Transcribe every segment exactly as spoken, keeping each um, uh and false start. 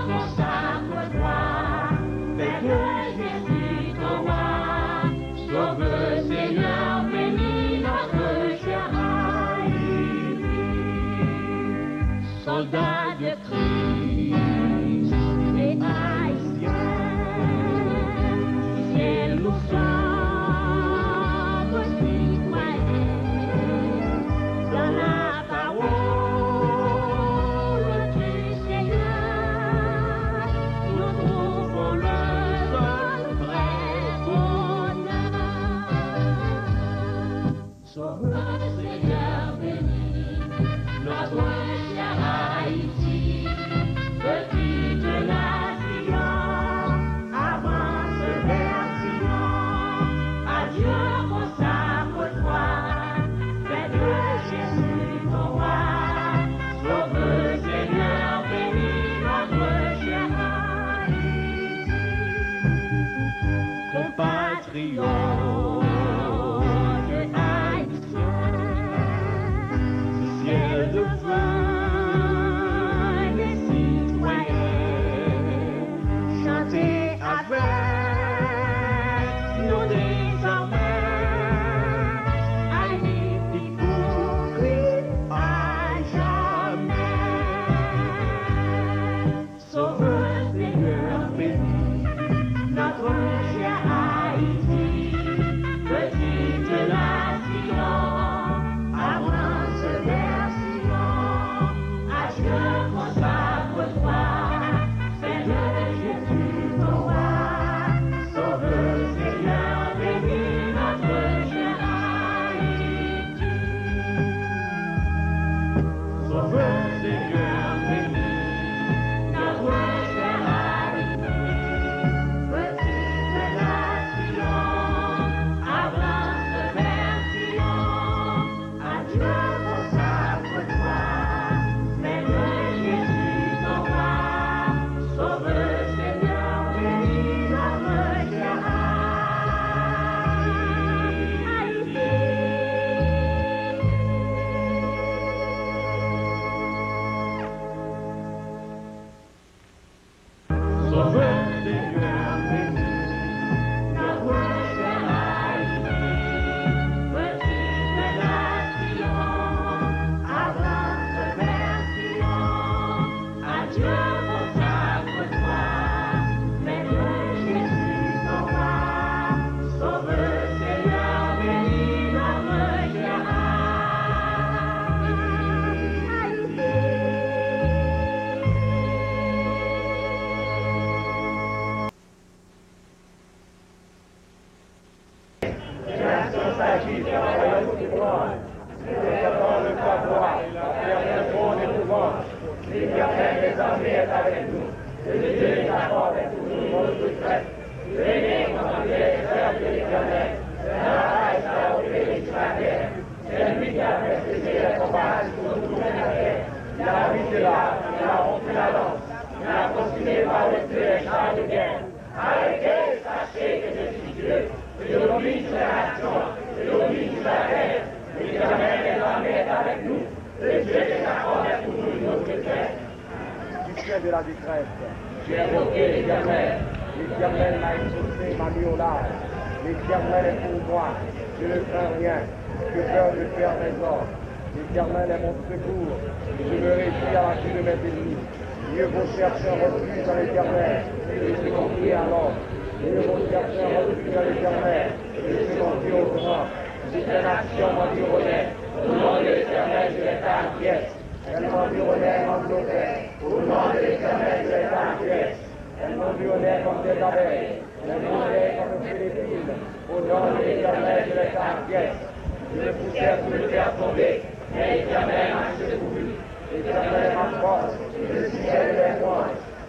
Consacre-toi, fais de Jésus ton roi. Sauve, Seigneur, bénis notre chère Haïti. Soldats de Christ et Haïtiens, du ciel nous sommes citoyens. Dans la parole du Seigneur, nous trouvons le vrai bonheur. Sauveur, Seigneur, bénis notre chère Haïti, petite nation, avance vers Sion. À Dieu consacre-toi, fais de Jésus ton roi. Sauve, Seigneur, bénis notre chère Haïti. Compatriotes haïtiens, du ciel devenez citoyens, chantez avec nous désormais, Haïti pour Christ à jamais. Sauveur, Seigneur, bénis notre chère Haïti, petite nation, avance vers Sion. À Dieu consacre-toi, fais de Jésus ton roi. Sauveur, Seigneur, bénis notre chère Haïti. Sauveur, Seigneur, bénis notre chère Haïti, petite nation, avance vers Sion. À Dieu consacre-toi, fais de Jésus ton roi. Sauve, Seigneur, bénis notre chère Haïti. Sauveur, Seigneur, bénis notre chère Haïti, petite nation, avance vers Sion. À Dieu consacre-toi, fais de Jésus ton roi. Sauve, Seigneur, bénis notre chère Haïti. Génération sagesse, royaume de gloire, célébrant le savoir, la terre répond de louanges. L'Éternel des armées est avec nous. Le Dieu de Jacob est pour nous notre détresse. Venez, contemplez les œuvres de l'Éternel. L'Éternel a adressé la terre. C'est lui qui a fait cesser les combats qui se retournaient la guerre. Il a brisé l'arc, il a rompu la lance, il a consumé par le feu les chars de guerre. Arrêtez, sachez que je suis Dieu. Je domine sur les nations, je domine sur la terre. L'Éternel des armées est avec nous. Le Dieu de Jacob est pour nous une autre détresse. Du sein de la détresse, j'ai invoqué l'Éternel. L'Éternel m'a exaucé ma hurlade. L'Éternel est pour moi, je ne crains rien. Que peur de faire mes hommes. L'Éternel est mon secours. Je me réjouis à la vue de mes ennemis. Mieux vaut chercher un refuge dans l'Éternel que de se confier à l'homme. Mieux vaut chercher un refuge dans l'Éternel que de se confier aux hommes. Toute la nation m'environnait. Au nom de l'Éternel, je les arrête. Elles m'environnaient, m'enveloppaient. Au nom de l'Éternel, je les arrête. Elles m'environnaient comme des abeilles. Elles montaient comme un feu d'épines. Au nom de l'Éternel, je les arrête. Je me poussais pour me faire tomber, mais l'Éternel m'a secouru. L'Éternel est ma force, je suis élevé loin.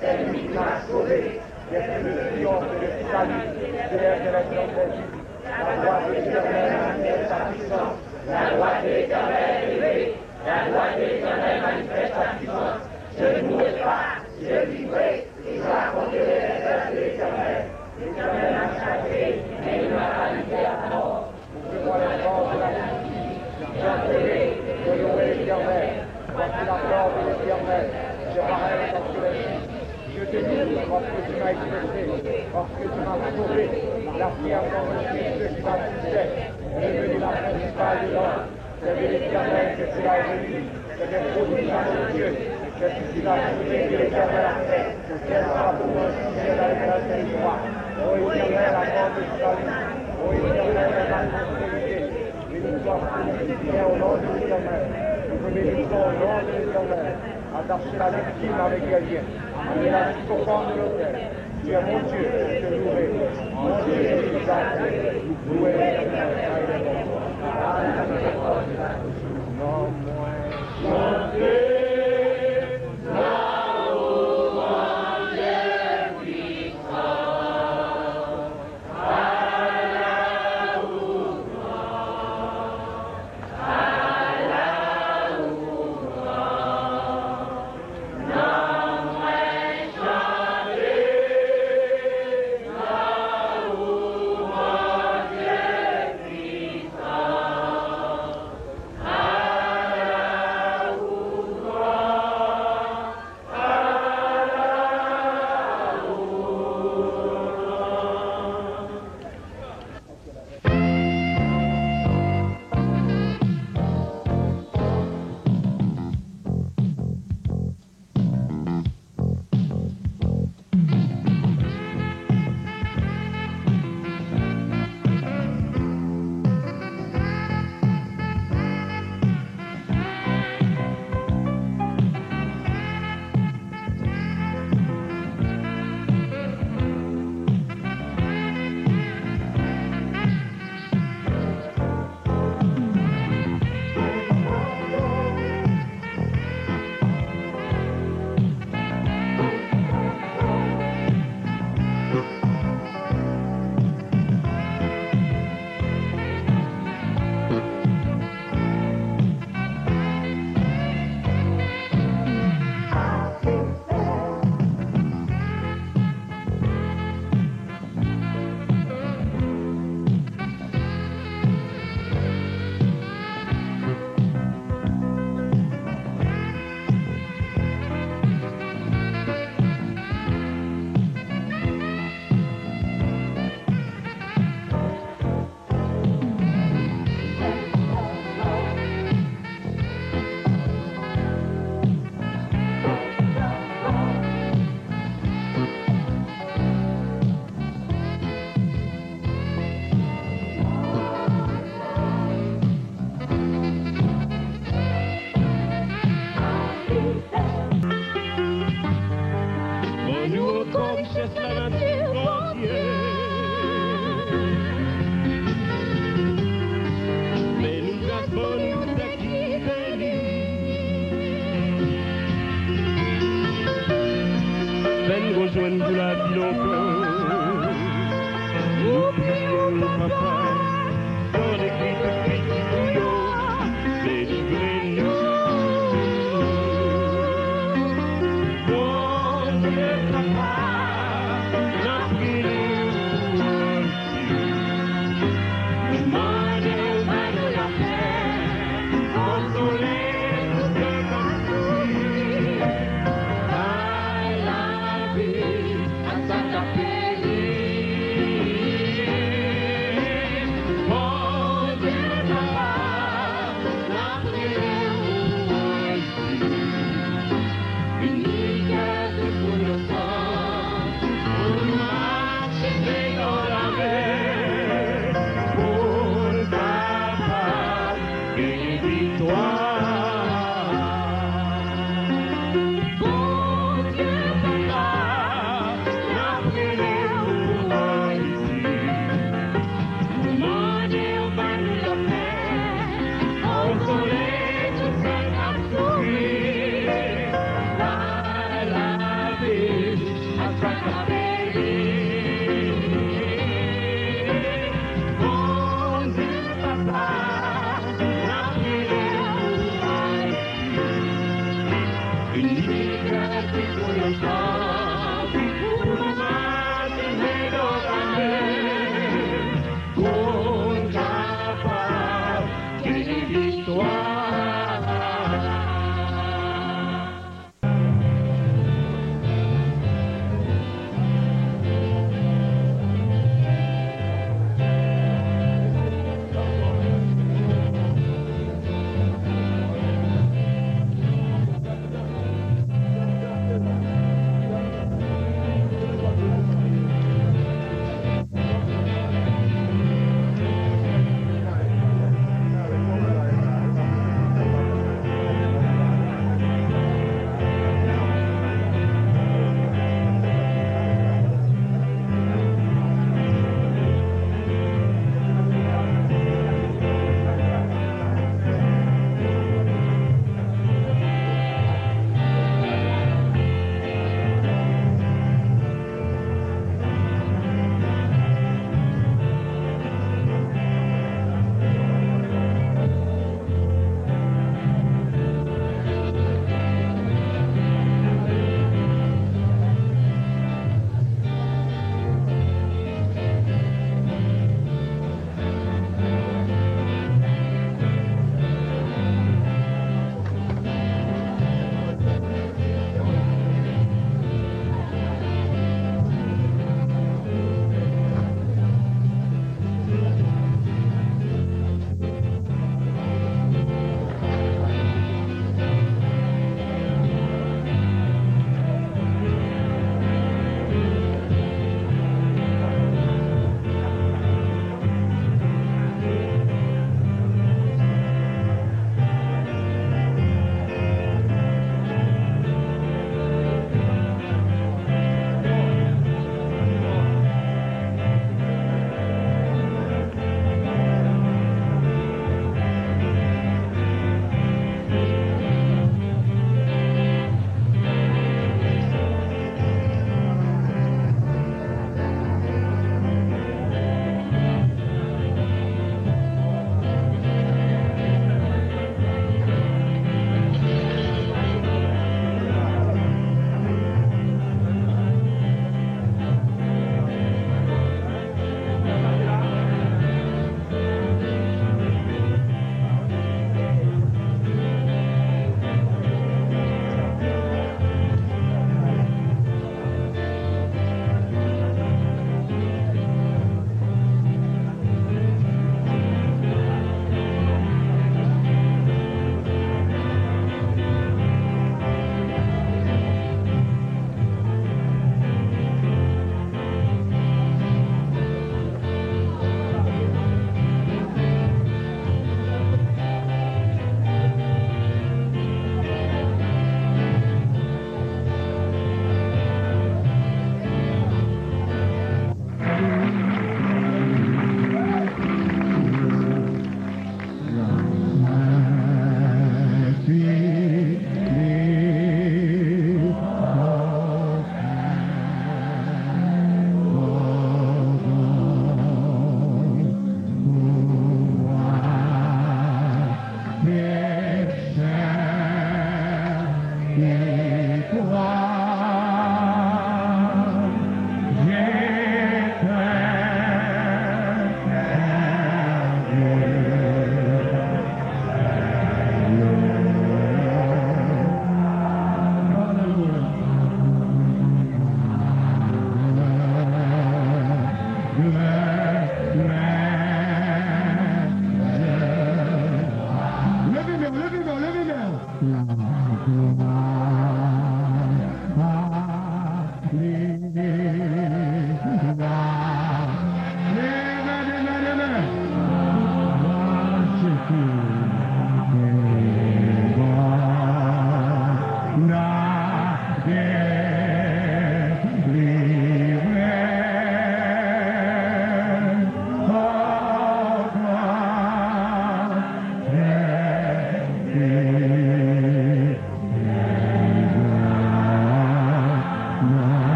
C'est lui qui m'a sauvé. J'ai pris le triomphe de salut, je lève les hommes des îles. La droite de l'Éternel manifeste sa puissance. La droite de l'Éternel est élevée. La droite de l'Éternel manifeste sa puissance. Je louerai, je vivrai, et je raconterai les œuvres de l'Éternel. L'Éternel m'a chassé, mais il m'a pas livré à la mort. Ouvrez-moi les portes de la justice, j'entrerai, je louerai l'Éternel. Voici la gloire de l'Éternel, je parais comme tous les jours. Je Parce que tu m'as exaucé, parce que tu m'as sauvé. La prière d'envoyer ceux qui m'assistaient. Je bénis la principale de l'ordre. Servez l'Éternel, que cela est béni. C'est des prodiges à nos yeux. C'est ce qu'il a sauvé que l'Éternel a fait. Quel bravo, un sujet dans les mains de roi. Ô Éternel, accorde le salut. Ô Éternel, aie la prospérité. Béni soit celui qui vient au nom de l'Éternel. Nous te bénissons au nom de l'Éternel. Attache la victime avec des liens. Amenez-la jusqu'au corps de l'autel. Tu es mon Dieu, je te louerai. Mon Dieu, je t'exalterai. Louez l'Éternel, car il est bon. Alelouya. Non, mwen. Chante la louange puissante. Ban nou ankò richès lanati, Bondye. Fè nou gras, ban nou tè ki beni. Fè n rejwenn pou lavi lontan. Nou priye w, Papa, tande kri tout pitit ou yo, delivre nou. Bondye Papa, n ap priye w. Mande w ba nou lapè, konsole nou de konfli. Bay lavi a sa k ap peri. Bondye Papa, n ap priye w, Ayiti. Inite tout ansanm pou nou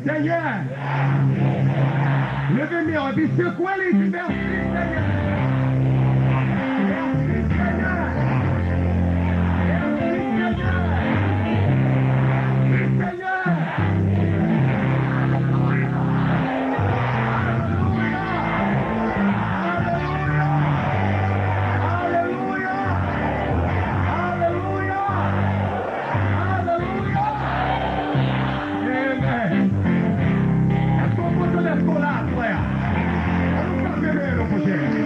Senyè. Leve men w epi sekwe li, di, mèsi, Senyè. Mèsi, Senyè. Mèsi, Senyè. Mèsi, Senyè. Alelouya. Alelouya. Alelouya. Alelouya. Alelouya. Amen. Èske w kontan? Èske w la aswè a? Ann nou frape men nou pou Jezi.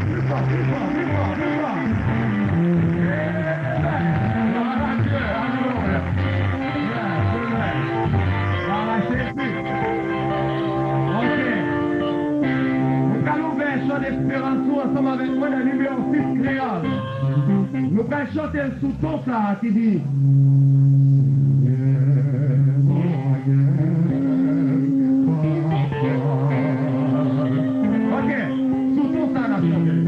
Pli fò, pli fò, pli fò, pli fò. Amen. Glwa a Dye. Alelouya. Yes, amen. Glwa a Jezi. Ok. Nou pral ouvè chan desperans ou ansanm avèk mwen nan nimewo sis kreyòl. Nou pral chante l sou ton sa a ki di, ok, sou ton sa a n ap chante l.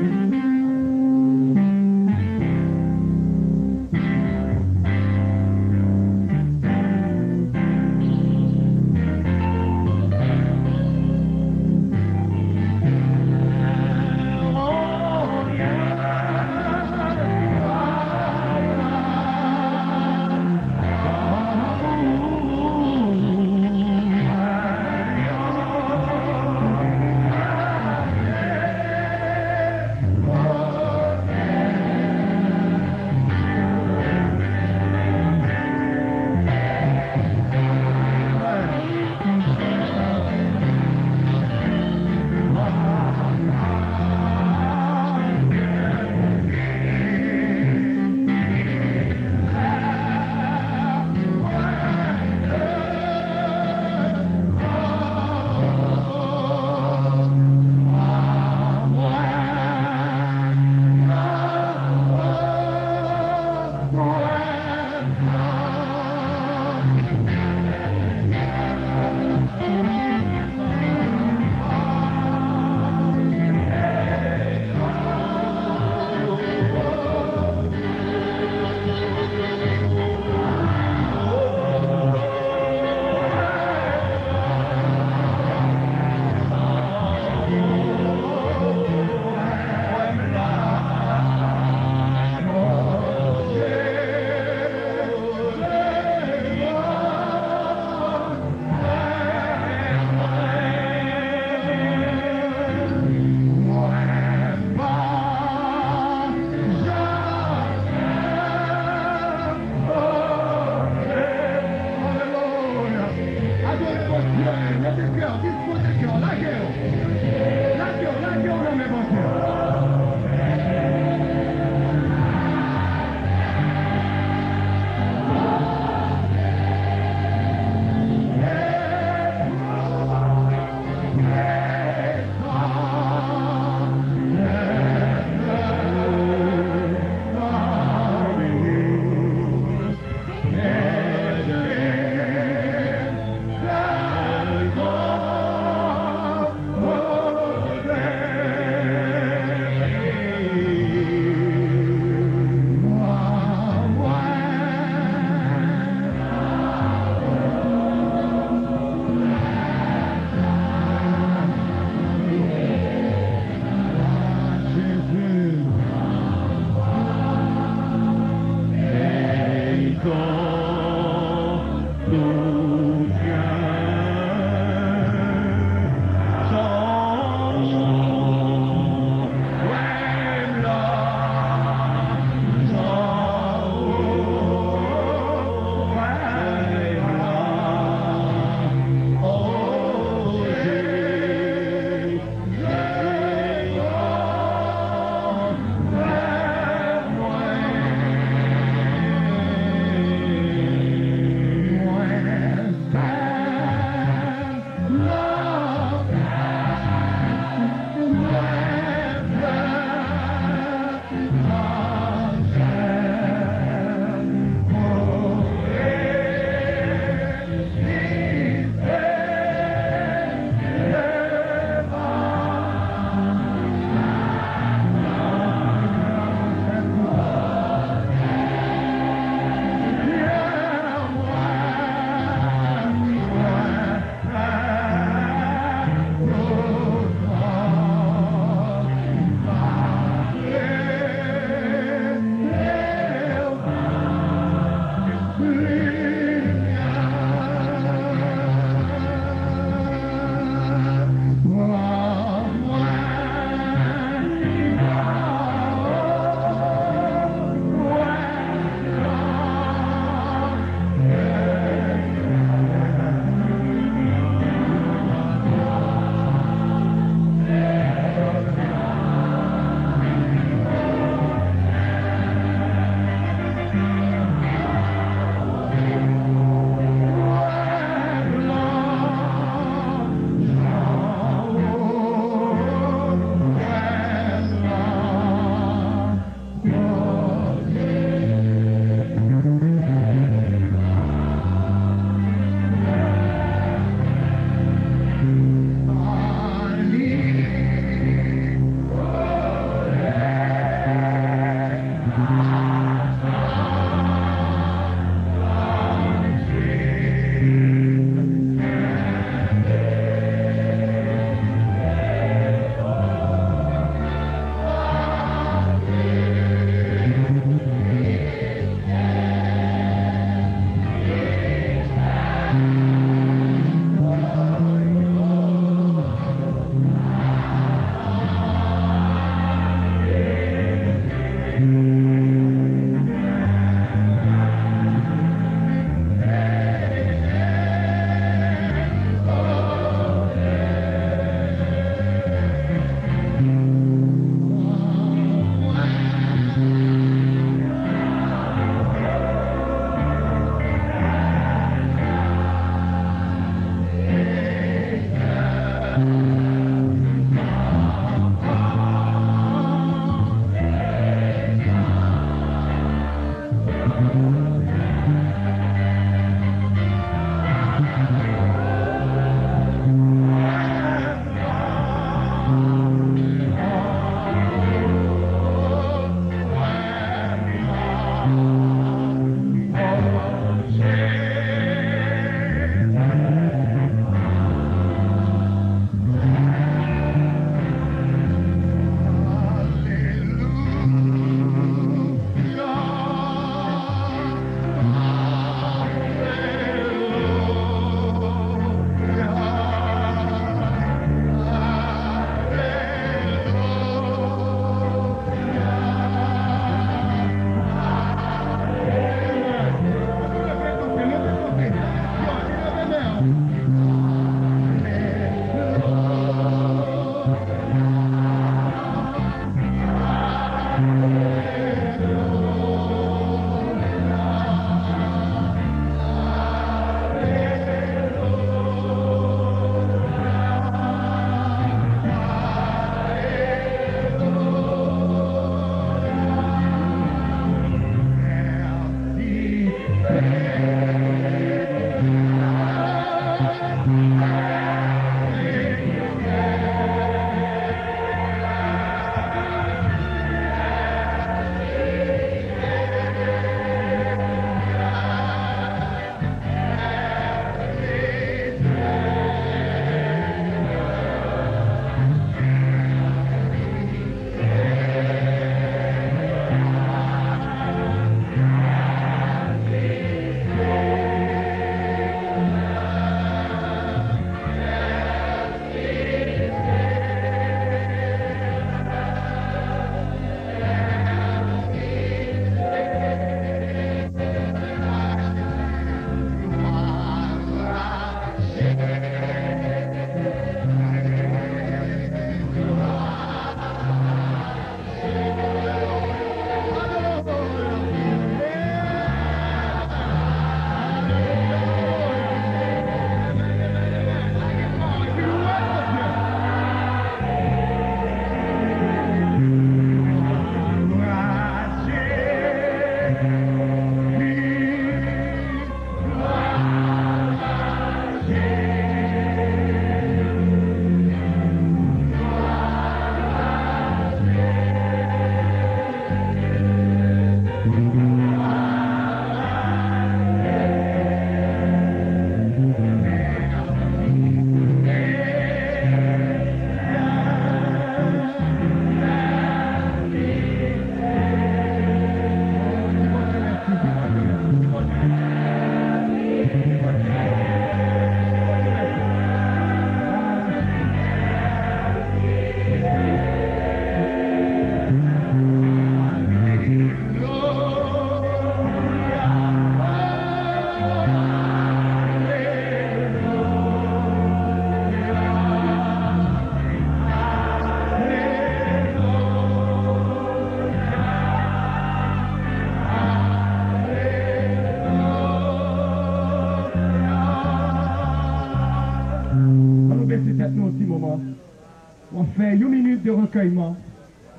On fè yon minit de rekèyman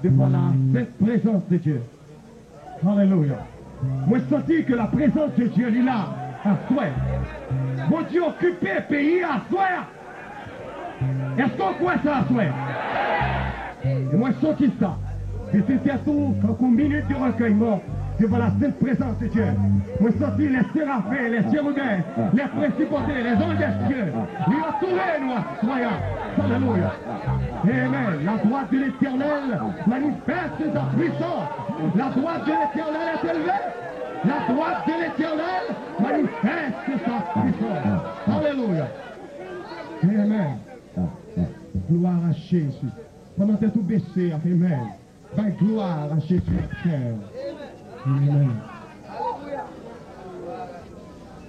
devan la sent prezans de Dye. Alelouya. Mwen santi ke la prezans de Dye li la aswè. Bondye okipe peyi a aswè a. Èske w kwè sa aswè? E mwen santi sa. Vizite tou tankou minit de rekèyman devan la sent prezans de Dye. Mwen santi les séraphins, les chérubins, les principautés, les anges de Dieu, li antoure nou aswè a. Alelouya. Amen. La droite de l'Éternel manifeste sa puissance. La droite de l'Éternel est élevée. La droite de l'Éternel manifeste sa puissance. Alelouya. Amen. Gloire à Jésus. Pandan tèt ou bese, amen. Bay glwa a Jezi nan kè w. Amen.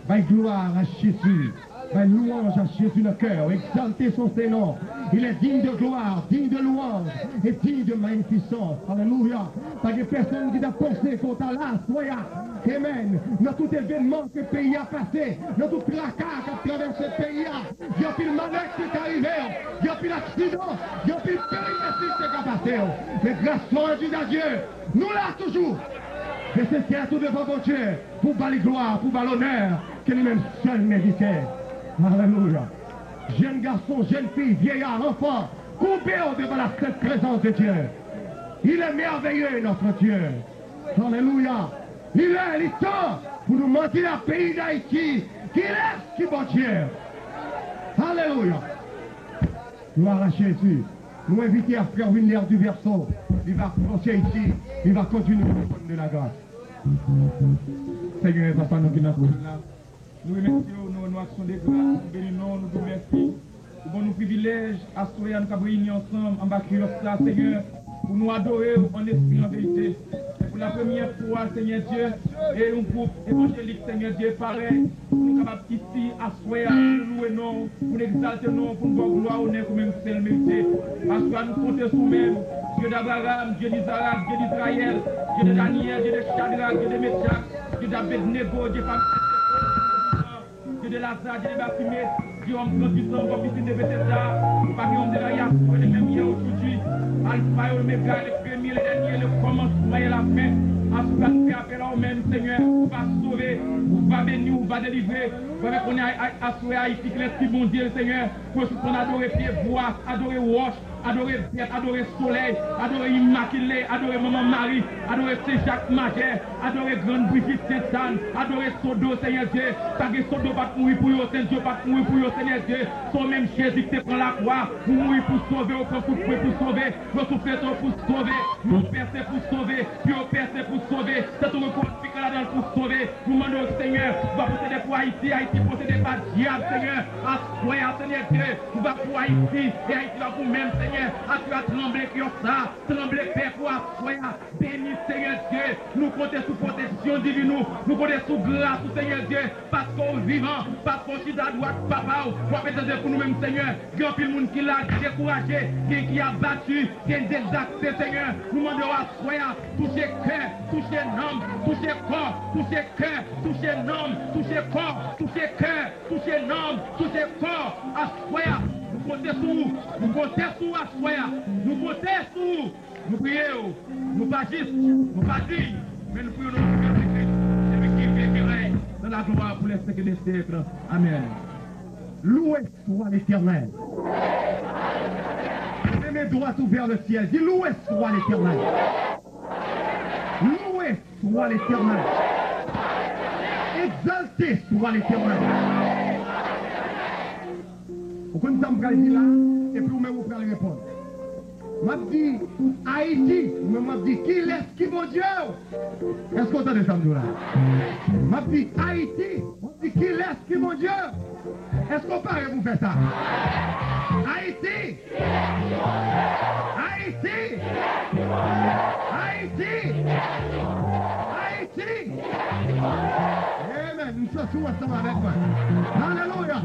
Bay glwa a Jezi. Bay louanj a Jezi nan kè w. Egzalte son sen non. Il est digne de gloire, digne de louange et digne de magnificence. Alelouya. Pa gen pèsonn ki ta panse ke w ta la aswè a. Amen. Nan tout evènman ke peyi a pase, nan tout traka k ap travèse peyi a, gen anpil malè ki te ka rive w, gen anpil aksidan, gen anpil peripesi ki te ka pase w. Men gras swa di a Dye, nou la toujou. Bese tèt ou devan Bondye pou ba li glwa, pou ba l onè ke li menm sèl merite. Alelouya. Jèn gason, jèn fi, vyeya, anfan, koube w devan la sent prezans de Dye. Il est merveilleux, notre Dieu. Alelouya. Li lè, li tan pou nou mande a peyi Dayiti, kilès ki Bondye? Alelouya. Gloire à Jésus. Nou envite a frè Wilner Duverso. Li va pwoche isi. Li va kondui nou au trône de la grâce. Senyè, Papa nou ki nan syèl la, nou remèsye w, nou, nou aksyon de gras, nou beni non, nou di w mèsi. Ou ban nou privilèj, aswè a nou kab reyini ansanm anba kiyòs sa, Senyè, pou nou adore w an espri, an verite. E pou la premyè fwa, Senyè Dye, e yon gwoup evanjelik, Senyè Dye, parèy, pou nou kapab isi aswè a, pou nou lwe non w, pou nou egzalte non w, pou nou ba w glwa, onè ke ou menm sèl merite. Aswè a nou konte sou ou menm, Dye d'Abraham, Dye d'Izarak, Dye d'Izrayèl, Dye de Danyèl, Dye de Chadrak, Dye de Mechak, Dye de Abednego, Dye pa Dye de Laza, Dye de Bafime, Dye òm gran pwisan, òm pisin de Betesda, ou pa gen òm de la yasou, e menm yè ojodwi, Alfa e Omega, le premye, le dènye, le kòmansman e la fen. Aswè a nou fè apèl a ou menm, Senyè, ou va sove, ou va beni, ou va delivre. Ou va fè konnen a, a, aswè a, Ayiti, kilès ki Bondye l, Senyè, pou yo sispann adore pyebwa, adore wòch, adore bèt, adore solèy, adore Imakile, adore Manman Mari, adore Sen Jak Majè, adore Grann Brijit, Sentàn, adore Sodo, Senyè Dye. Pa gen Sodo pa t mouri pou yo, Sent Dye pa t mouri pou yo, Senyè Dye. Se ou menm Jezi ki te pran lakwa, ou mouri pou sove, ou pran kout pwen pou sove, yo souflete w pou sove, yo pèse pou sove, pye w pèse pou sove, tèt ou gen kouwòn pike ladan l pou sove. Nou mande w, Senyè, ou va posede pou Ayiti, Ayiti posede pa dyab, Senyè. Aswè a, Senyè Dye, ou va pou Ayiti, e Ayiti va pou menm, Senyè. Aswè a, tranble kiyòs sa, tranble pèp ou aswè a. Beni, Senyè Dye, nou konte sou pwoteksyon divin ou, nou konte sou gras ou, Senyè Dye, paske w vivan, paske w chita adwat Papa w, w ap entèsede pou nou menm, Senyè. Gen anpil moun ki la, ki dekouraje, gen ki abati, gen dezakte, Senyè. Nou mande w aswè a, touche kè, touche nanm, touche kò, touche kè, touche nanm, touche kò, touche kè, touche nanm, touche kò. Aswè a, nou konte sou ou, nou konte sou ou aswè a, nou konte sou ou. Nou priye w, nou pa jis, nou pa diy, men nou priye w nan non de Jezi Kris, celui qui vit et qui règne dans la gloire pour les siècles des siècles. Amen. Loué soit l'Éternel. Leve men dwat ou vers le ciel. Di, loué soit l'Éternel. Loué soit l'Éternel. Egzalte soit l'Éternel. Ou konn sa m pral di la, epi ou menm ou pral reponn. M ap di, Ayiti, ou menm w ap di, kilès ki Bondye w? Èske w tande sa m di w la? M ap di, Ayiti, w ap di, kilès ki Bondye w? Èske w pare pou fè sa? Ayiti! Ayiti! Ayiti! Ayiti! Amen. M santi w ansanm avèk mwen. Alelouya.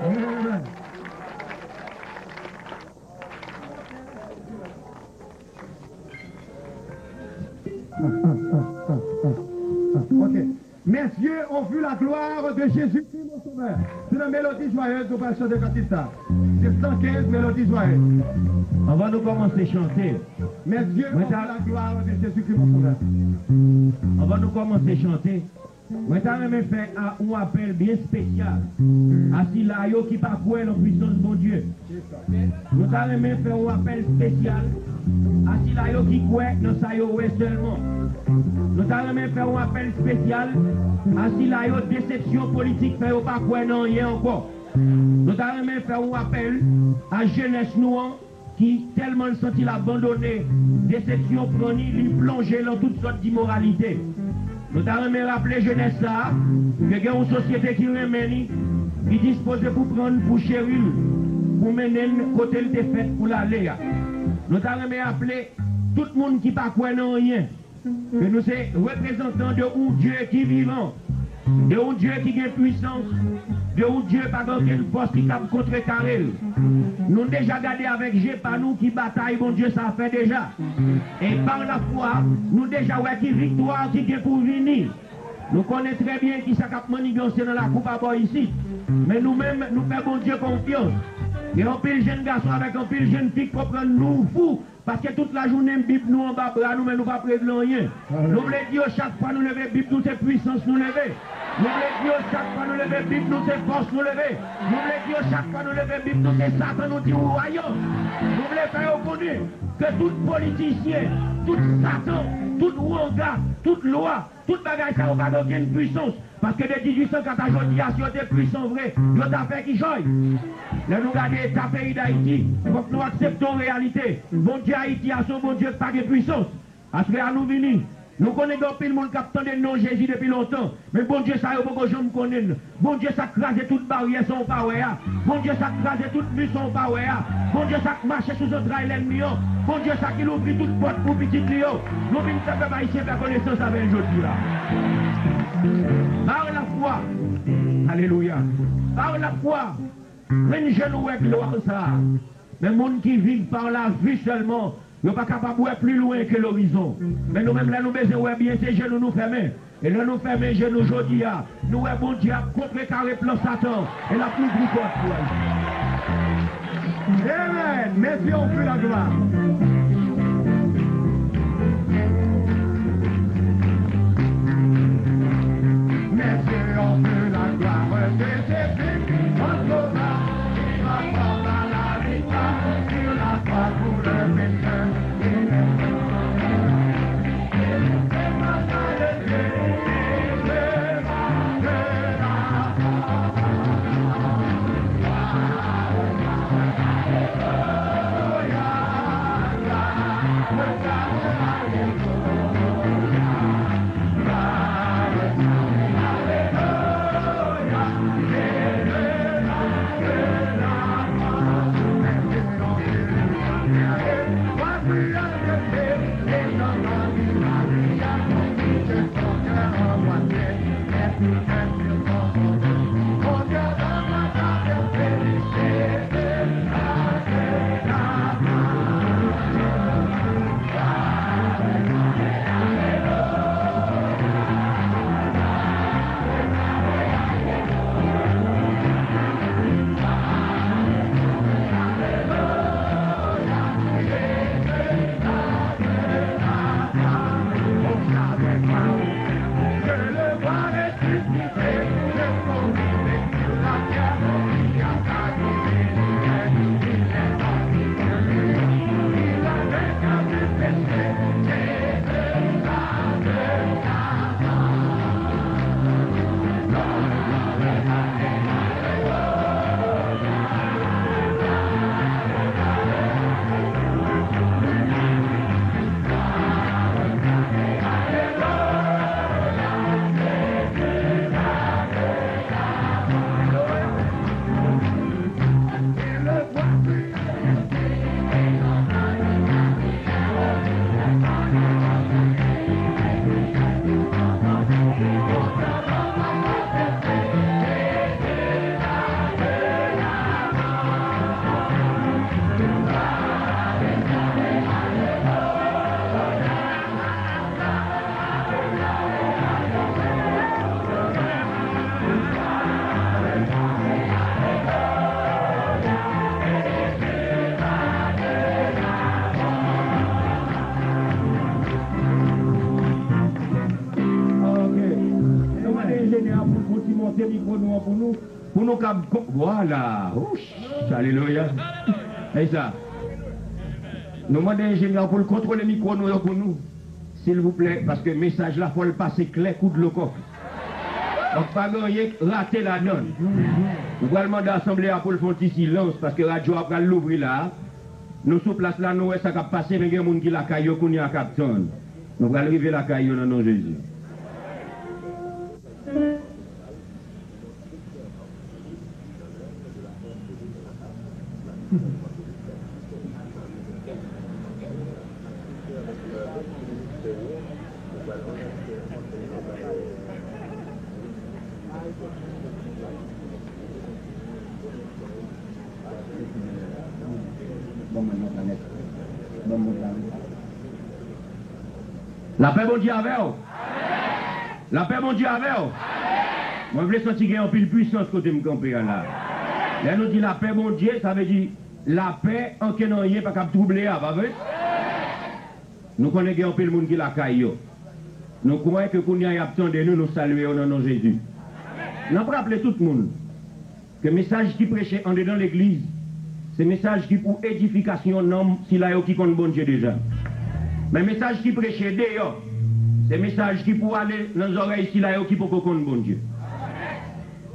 Amen. Ok. Mes yeux ont vu la gloire de Jésus-Christ, mon Sauveur. Se nan Mélodie Joyeuse nou pral chante kantik sa. San kenz, mélodi zwaye. Anvan nou kòmanse chante, Mèt Dye, mwen ta la glwa de Jezikri, mon Sovè. Anvan nou kòmanse chante, mwen ta renmen fè a, yon apèl byen espesyal a sila yo ki pa kwè nan pwisans Bondye. Nou ta renmen fè yon apèl espesyal a sila yo ki kwè nan sa yo wè sèlman. Nou ta renmen fè yon apèl espesyal a sila yo desepsyon politik fè yo pa kwè nan anyen ankò. Nou ta renmen fè yon apèl a jenès nou an ki tèlman l santi l abandone, desepsyon pran li, li plonje nan tout sòt imoralite. Nou ta renmen raple jenès sa a ke gen yon sosyete ki renmen li, ki dispoze pou pran l, pou cheri l, pou mennen l kote l te fèt pou l ale a. Nou ta renmen raple tout moun ki pa kwè nan anyen, ke nou se reprezantan de yon Dye ki vivan, de yon Dye ki gen pwisans, de yon Dye pa gen okenn fòs ki kab kontrekare l. Nou deja gade avèk je pa nou ki batay Bondye sa fè deja. E pa lafwa, nou deja wè ki viktwa ki gen pou vini. Nou konnen trè byen kisa k ap manniganse nan lakou pa bò isit. Men nou menm, nou fè Bondye konfyans. Gen anpil jenn gason avèk anpil jenn fi k konprann nou fou. Paske tout lajounen Bib nou anba bra nou, men nou pa pregle anyen. Nou vle di yo chak fwa nou leve Bib nou se pwisans nou leve. Nou vle di yo chak fwa nou leve Bib nou se fòs nou leve. Nou vle di yo chak fwa nou leve Bib nou se Satan nou di wayòm. Nou vle fè yo konnen ke tout politisyen, tout Satan, tout wanga, tout lwa, tout bagay sa yo pa gen okenn pwisans. Paske de dizuit san kat a jodi a, si yo te pwisan vre, yo ta fè ki jòy. Lè nou gade eta peyi Dayiti, fòk nou aksepte yon reyalite. Bondye Ayiti a se yon Bondye ki pa gen pwisans. Aswè a nou vini. Nou konnen gen anpil moun k ap tande non Jezi depi lontan. Men Bondye sa yo poko janm konnen l. Bondye sa k kraze tout baryè sa w pa wè a. Bondye sa k kraze tout mi sa w pa wè a. Bondye sa k mache sou zantray lènmi an. Bondye sa ki louvri tout pòt pou pitit li yo. Nou vin fè pèp ayisyen fè konesans avè l jodi a. Par la foi. Alelouya. Par la foi. Plenn je nou wè glwa sa a. Men moun ki viv pa la vi sèlman, yo pa kapab wè pli lwen ke lorizon. Men nou menm, lè nou bezwen wè byen, se je nou nou fèmen. E lè nou fèmen je nou jodi a, nou wè Bondye ap kontrekare plan Satan e l ap louvri pòt pou Ayiti. Amen. Mèt Dye, on fè la glwa. Mèt Dye, on fè la glwa. Mèt Dye, on fè la glwa. Pote mikwo nou an pou nou, pou nou kab kon-, vwala. Ouch, alelouya. E sa. Nou mande enjenyè pou l kontwole mikwo nou yo pou nou, silvouplè, paske mesaj la fò l pase klè kou dlo kòk. Donk, pa gen anyen k rate ladan l. Nou pral mande asanble a pou l fè yon ti silans, paske radyo a pral louvri la. Nou sou plas la, nou wè sa k ap pase, men gen moun ki lakay yo kounye a k ap tann. Nou pral rive lakay yo nan non Jezi. Lapè Bondye avè w. Lapè Bondye avè w. Mwen vle santi gen anpil pwisans kote m kanpe a la. Lè nou di lapè Bondye, sa vle di lapè, ankenn anyen pa kab twouble a, pa vre? Nou konnen gen anpil moun ki lakay yo. Nou kwè ke kounye a y ap tande nou, nou salye yo nan non Jezi. N ap raple tout moun ke mesaj ki preche andedan legliz, se mesaj ki pou edifikasyon nanm sila yo ki konn Bondye deja. Men mesaj ki preche deyò, se mesaj ki pou ale nan zòrèy sila yo ki poko konn Bondye.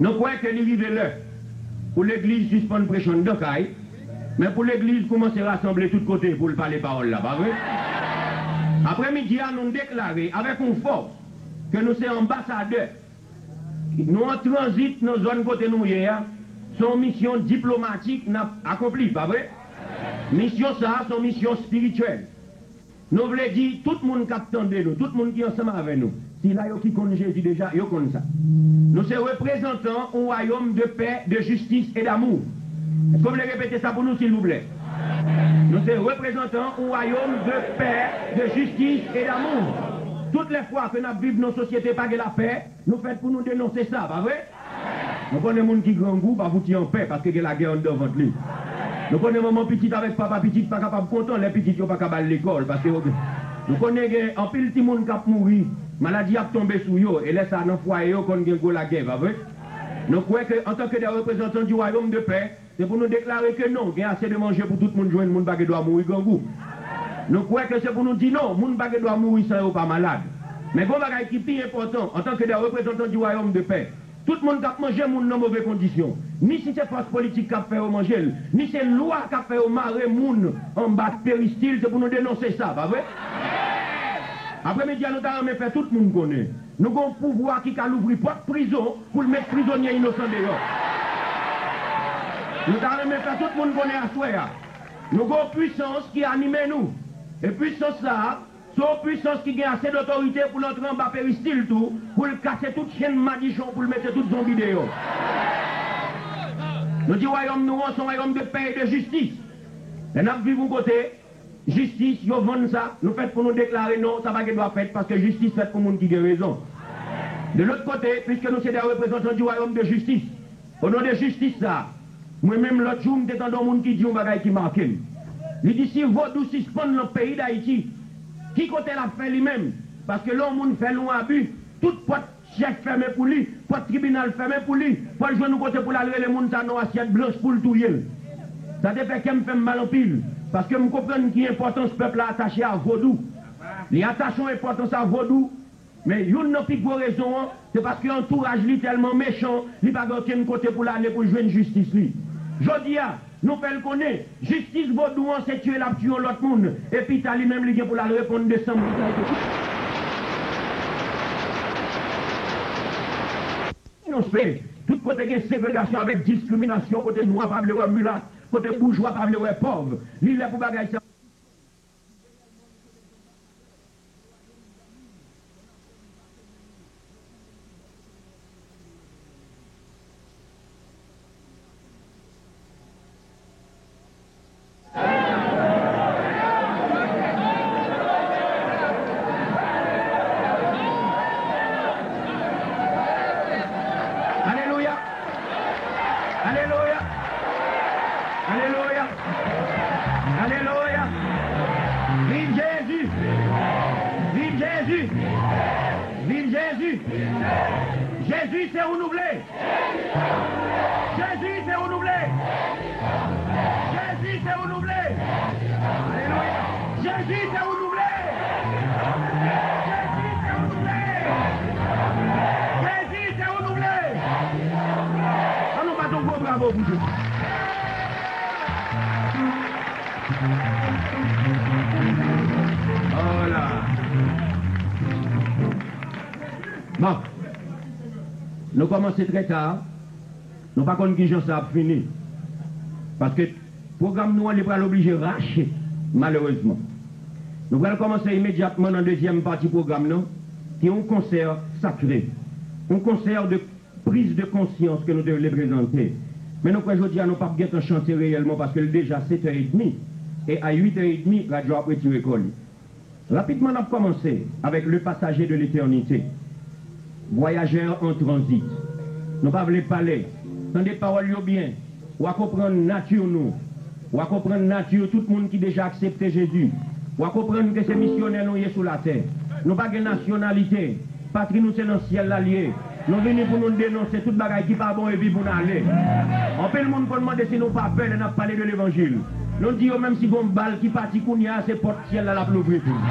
Nou kwè ke li rive lè pou legliz sispann preche anndan kay, men pou legliz koumanse rasanble tout kote pou l pale pawòl la, pa vre? Aprèmidi a, nou deklare avèk yon fòs ke nou se anbasadè. Nou an tranzit nan zòn kote nou ye a. Se yon misyon diplomatik n ap akonpli, pa vre? Misyon sa a se yon misyon espirityèl. Nou vle di, tout moun k ap tande nou, tout moun ki ansanm avè nou, sila yo ki konn Jezi deja, yo konn sa. Nou se reprezantan yon wayòm de pè, de jistis e damou. Èske w vle repete sa pou nou, silvouplè? Nou se reprezantan yon wayòm de pè, de jistis e damou. Tout lè fwa ke n ap viv nan sosyete pa gen lapè, nou fèt pou nou denonse sa, pa vre? Nou konnen moun ki grangou pa fouti anpè paske gen lagè anndan vant li. Nou konnen manman pitit avèk papa pitit pa kapab kontan lè pitit yo pa kab al lekòl paske yo gen. Nou konnen gen anpil timoun k ap mouri, maladi ap tonbe sou yo, e lè sa a nan fwaye yo konn gen gwo lagè, pa vre? Nou kwè ke antanke de reprezantan di wayòm de pè, se pou nou deklare ke non, gen ase de manje pou tout moun jwenn, moun pa gen dwa mouri grangou. Nou kwè ke se pou nou di non, moun pa gen dwa mouri san yo pa malad. Men gen yon bagay ki pi enpòtan, antanke de reprezantan di wayòm de pè, tout moun k ap manje moun nan move kondisyon, ni si se fòs politik k ap fè yo manje l, ni se lwa k ap fè yo mare moun anba peristil, se pou nou denonse sa, pa vre? Aprèmidi a, nou ta renmen fè tout moun konnen nou gen yon pouvwa ki ka louvri pòt prizon pou l met prizonye inosan deyò. Nou ta renmen fè tout moun konnen aswè a, nou gen yon pwisans ki anime nou. E pwisans sa a, se yon pwisans ki gen ase dotorite pou l antre anba peristil tou, pou l kase tout chenn madichon, pou l mete tout zonbi deyò. Nou di wayòm nou an se yon wayòm de pè e de jistis. Lè n ap viv yon kote, jistis, yo vann sa, nou fèt pou nou deklare non, sa pa gen dwa fèt, paske jistis fèt pou moun ki gen rezon. De lòt kote, piske nou se de reprezantan di wayòm de jistis, o non de jistis sa, mwen menm lòt jou, m te tande yon moun ki di yon bagay ki make m. Li di, si vodou sispann nan peyi Dayiti, ki kote l ap fè li menm? Paske lè yon moun fè l yon abi, tout pòt chèch fèmen pou li, pòt tribinal fèmen pou li, pou al jwenn yon kote pou l al rele moun sa non asyèt blanch pou l touye l. Sa te fè kè m fè m mal anpil, paske m konprann ki enpòtans pèp la atache a vodou. Li atache yon enpòtans a vodou, men youn nan pi gwo rezon an, se paske antouraj li tèlman mechan, li pa gen okenn kote pou l ale pou l jwenn jistis li. Jodi a, nou fè l konnen, jistis vodou an se tiye l ap tiye yon lòt moun, e pita li menm li gen pou l al reponn de sanm li trahite. Tout kote gen segregasyon avèk diskriminasyon, kote nwa pa vle wè milat, kote boujwa pa vle wè pòv, li lè pou bagay sa. Alelouya! Alelouya! Alelouya! Alelouya! Viv Jezi! Viv Jezi! Viv Jezi! Jezi se ou nou vle. Jezi se ou nou vle. Jezi se ou nou vle. Alelouya. Jezi se ou nou vle. Jezi se ou nou vle. Jezi se ou nou vle. An nou bat yon gwo bravo pou Jezi. Hola. Bon, nou kòmanse trè ta. Nou pa konn kijan sa ap fini. Paske pwogram nou an, li pral oblije rache, malerezman. Nou pral kòmanse imedyatman nan dezyèm pati pwogram nan, ki yon konsè sakre. Yon konsè de priz de konsyans ke nou te vle prezante. Men nou kwè jodi a nou p ap gentan chante reyèlman paske l deja sèt è edmi. E a uit è edmi, radyo ap retire kò li. Rapidman, n ap kòmanse avèk Le Passager de l'Éternité, Voyageur en transit. Nou pa vle pale. Tande pawòl yo byen. W a konprann nati nou. W a konprann nati tout moun ki deja aksepte Jezi. W a konprann ke se misyonè nou ye sou latè. Nou pa gen nasyonalite. Patri nou se nan syèl la l ye. Nou vini pou nou denonse tout bagay ki pa bon epi pou n ale. Anpil moun konn mande si nou pa pè lè n ap pale de levanjil. Nou di yo menm si gon bal ki pati kounye a, se pòt syèl la l ap louvri pou nou.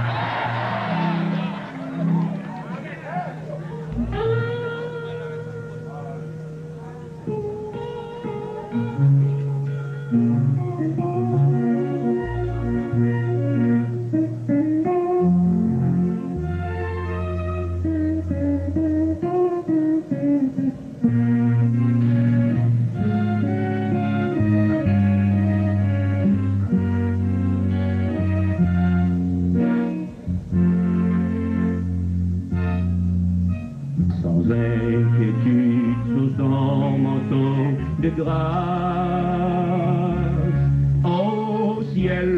Sans inquiétude sous ton manteau de grâce, au ciel,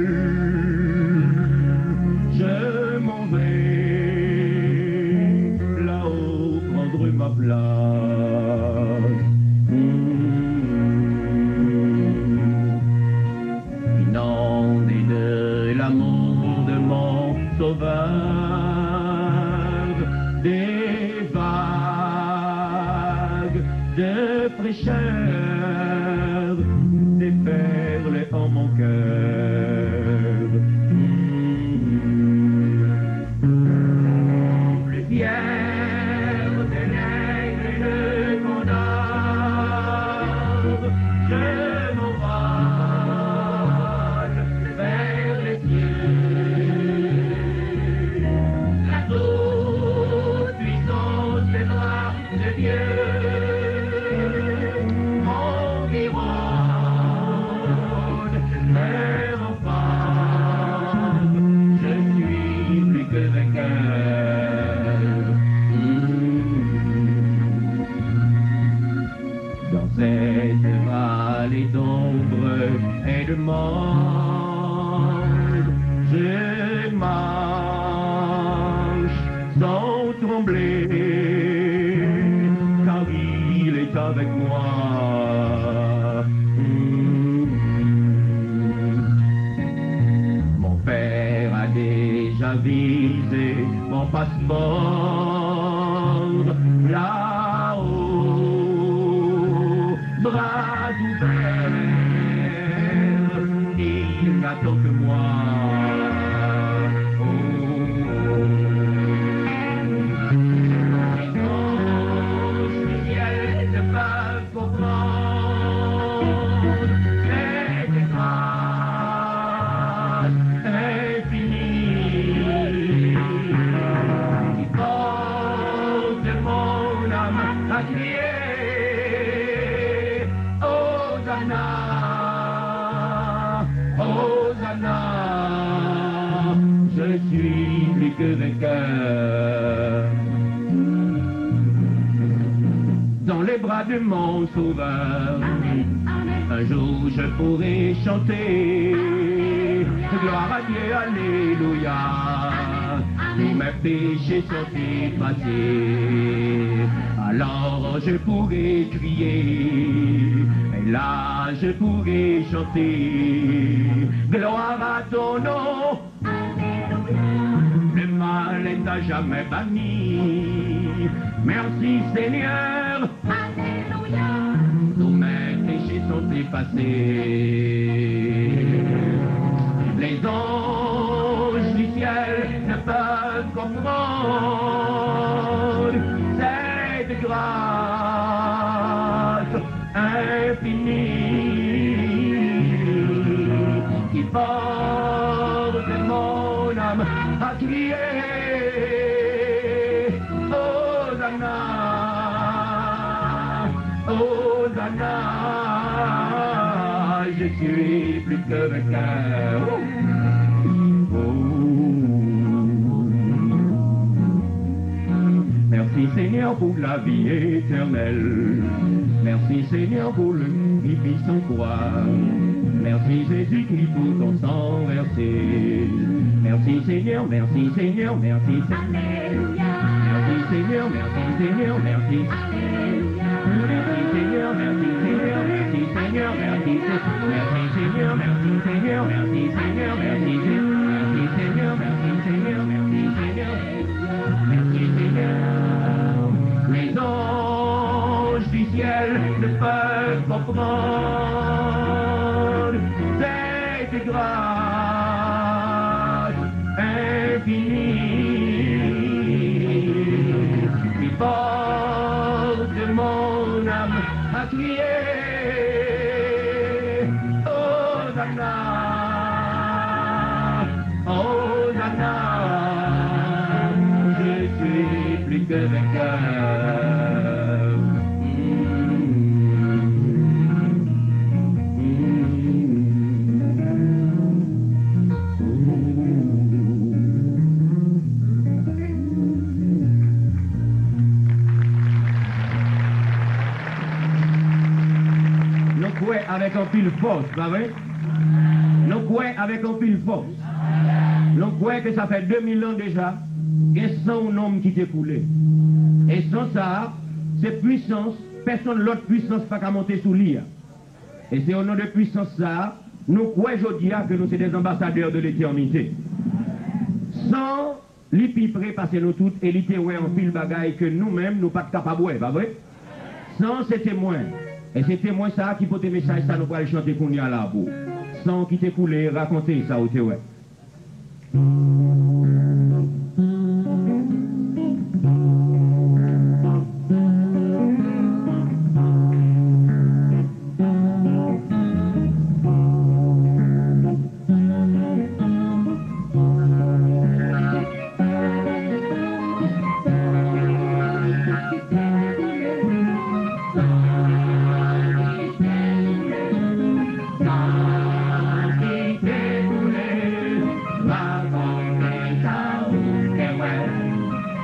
je m'en vais, là-haut prendre ma place. Hmm. Inondé de l'amour de mon Sauveur, des vagues de fraîcheur déferlent en mon cœur. Plus fier de l'aigle et le condor, je m'envole vers les cieux. La toute puissance des bras de Dieu m'environne. Enfant, je suis plus que vainqueur. Dans cette vallée d'ombre et de mort, je marche sans trembler, car il est avec moi. Mon père a déjà visé mon passeport là-haut, bras ouverts, il n'attend que moi. Oh, oh. Les anges du ciel ne peuvent comprendre cette grâce infinie qui porte mon âme à crier, Hosanna, Hosanna, je suis plus que vainqueur. Dans les bras de mon Sauveur, amen, amen, un jour je pourrai chanter, amen, gloire à Dieu, alléluia. Amen, amen. Tous mes péchés sont effacés. Alors je pourrai crier, et là je pourrai chanter, gloire à ton nom. Le mal est à jamais banni. Merci Seigneur. Alléluia. Tous mes péchés sont effacés. Les anges du ciel ne peuvent comprendre cette grâce infinie qui porte mon âme à crier. Hosanna, Hosanna, je suis plus que vainqueur. Oh. Merci Seigneur pour la vie éternelle. Merci Seigneur pour le qui vit sans croix. Merci Jésus-Christ pour ton sang versé. Merci Seigneur, merci Seigneur, merci Seigneur. Alléluia. Merci Seigneur, merci Seigneur, merci. Alléluia. Merci Seigneur, merci Seigneur, merci Seigneur, merci Seigneur, merci Seigneur, merci Seigneur, merci Seigneur, merci Seigneur, merci Seigneur, merci Seigneur. Merci Seigneur. Les anges du ciel ne peuvent comprendre cette grâce infinie qui porte mon âme à crier. Hosanna. Hosanna, je suis plus que vainqueur. Nou kwè avèk anpil fòs, pa vre? Nou kwè avèk anpil fòs. Nou kwè ke sa fè de mil an deja, gen san yon nonm ki te koule. E san sa a, se pwisans, pèsonn lòt pwisans pa ka monte sou li a. E se o non de pwisans sa a, nou kwè jodi a ke nou se des ambassadeurs de l'éternité. San li pi pre pase nou tout e li te wè anpil bagay ke nou menm nou pa t kapab wè, pa vre? San se temwen. E se temwen sa a ki pote mesaj sa nou pral chante kounye a la pou. San ki te koule, rakonte sa ou te wè.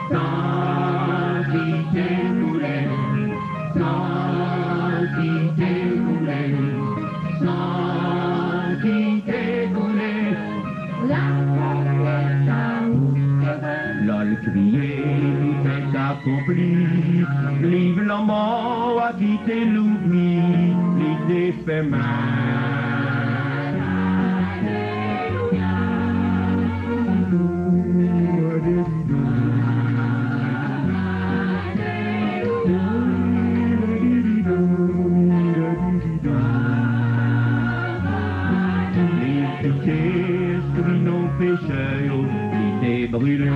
San ki te koule, san ki te koule, san ki te koule. Lè l kriye, tout est accompli. Liv lanmò a ki te louvri, li te fèmen. Li kite espri non pechè yo ki te brile.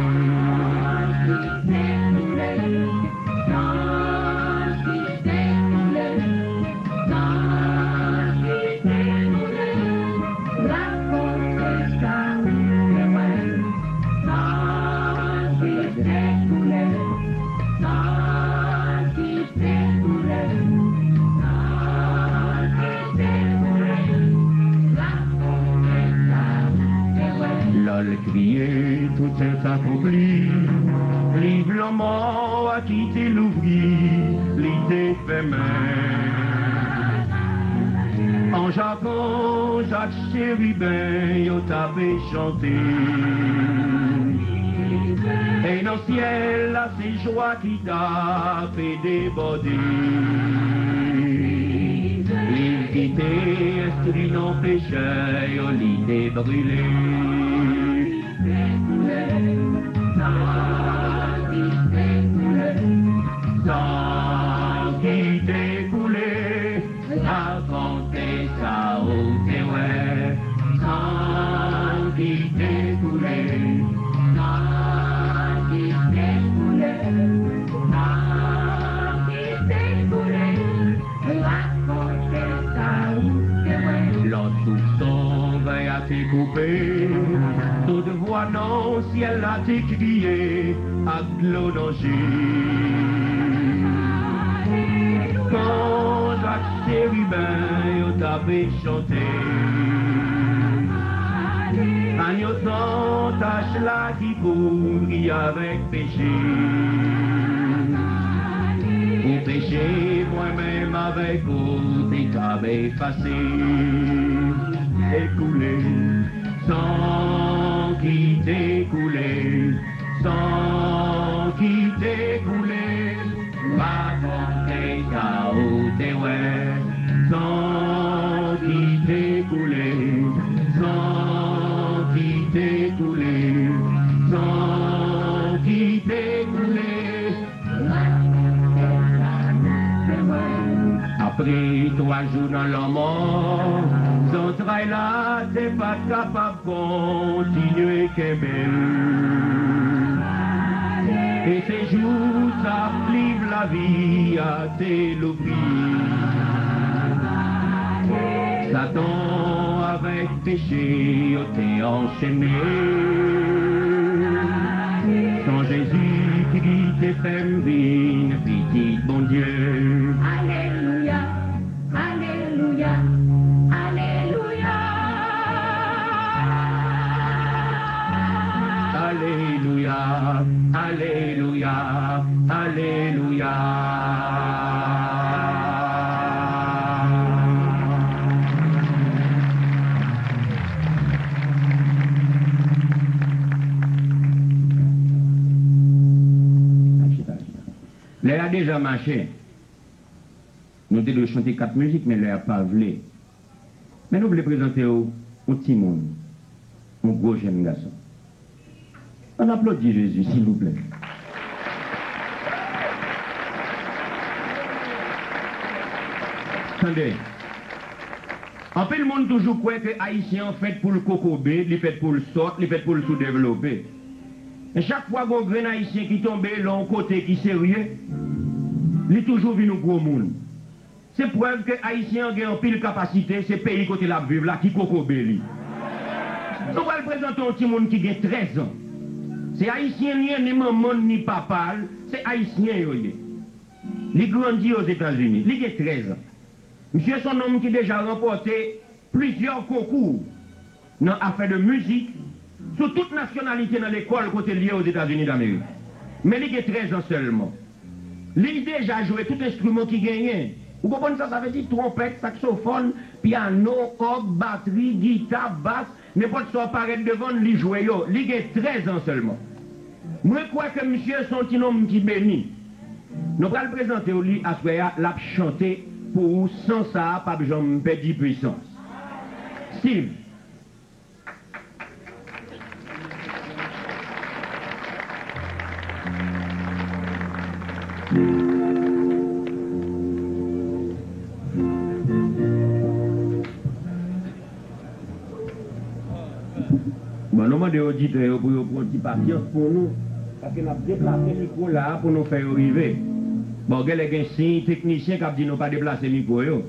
Lè l kriye, tout est accompli. Liv lanmò a ki te louvri, li te fèmen. Anj ak anj ak cheriben yo t ape chante. E nan syèl la, se jwa ki t ape debòde. Li kite espri non pechè yo, li te brile. Koule, san ki te koule, san ki te koule, rakonte sa ou te wè. Lòt souf tonbè a te koupe, tout vwa nan syèl la te kriye ak dlo nan je. Zanj ak cheriben yo t ap chante. Anyo san tach la ki kouvri avèk peche. Pou peche mwen menm avèk ou te kab efase. Te koule, san ki te koule, san ki te koule. Rakonte sa ou te wè, san ki te koule, san ki te koule, san ki te koule. Apre twa jou nan lanmò, zantray la te pa t kapab kontinye kenbe l. E se jou sa pliv lavi a te louvri. Satan avèk peche yo te anchene. San Jezi ki te fè m vin pitit Bondye. Alelouya, alelouya, alelouya. Alelouya, alelouya, alelouya. Lè a deja mache. Nou te dwe chante kat mizik, men lè a pa vle. Men nou vle prezante w yon timoun, yon gwo jèn gason. Ann aplodi Jezi, silvouplè. Tande. Anpil moun toujou kwè ke Ayisyen an fèt pou l kokobe, li fèt pou l sòt, li fèt pou l soudevlope. Men chak fwa gon grenn Ayisyen ki tonbe lè yon kote ki serye, li toujou vin yon gwo moun. Se prèv ke Ayisyen an gen anpil kapasite, se peyi kote l ap viv la ki kokobe li. Nou pral prezante yon timoun ki gen trèz an. Se Ayisyen li ye, ni manman l, ni papa l, se Ayisyen yo ye. Li grandi Ozetazini, li gen trèz an. Misye se yon nonm ki deja ranpòte plizyè konkou nan afè de mizik sou tout nasyonalite nan lekòl kote l ye Ozetazini Damerik. Men li gen trèz an sèlman. Li deja jwe tout enstriman ki genyen. Ou konprann sa sa vle di? Twonpèt, saksofòn, pyano, òg, batri, gita, bas, nenpòt sa w parèt devan l, li jwe yo. Li gen trèz an sèlman. Mwen kwè ke misye se yon ti nonm ki beni. Nou pral prezante w li aswè a, l ap chante pou ou, san sa a p ap janm pèdi pwisans. Steve. Bon, nou mande oditè yo pou yo pran ti pasyans pou nou, paske n ap deplase mikwo la a pou nou fè yo rive. Bon, genlè gen siy teknisyen k ap di nou pa deplase mikwo yo.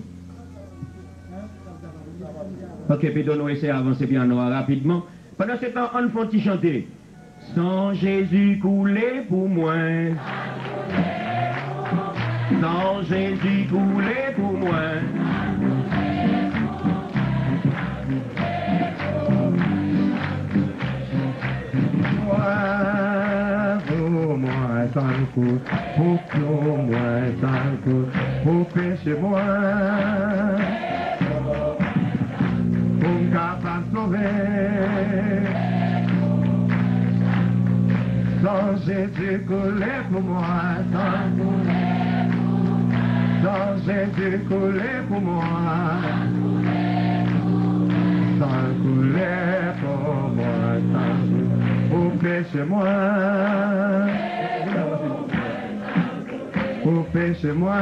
Ok, pito nou eseye avanse pyano a rapidman. Pandansetan, ann fè yon ti chante. San Jezi koule pou mwen. San Jezi koule pou mwen. Mwen, pou mwen, san kou, pou, pou mwen, san kou, pou peche mwen. Pou m kapab sove. San Jezi koule pou mwen, san, san Jezi koule pou mwen. San koule pou mwen, san pou peche mwen. Pou peche mwen.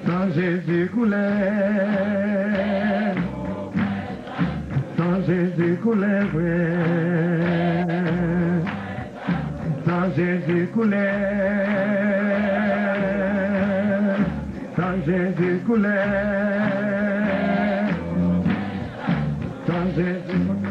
San Jezi koule. San Jezi koule vre. San Jezi koule. San Jezi koule. San Jezi koule.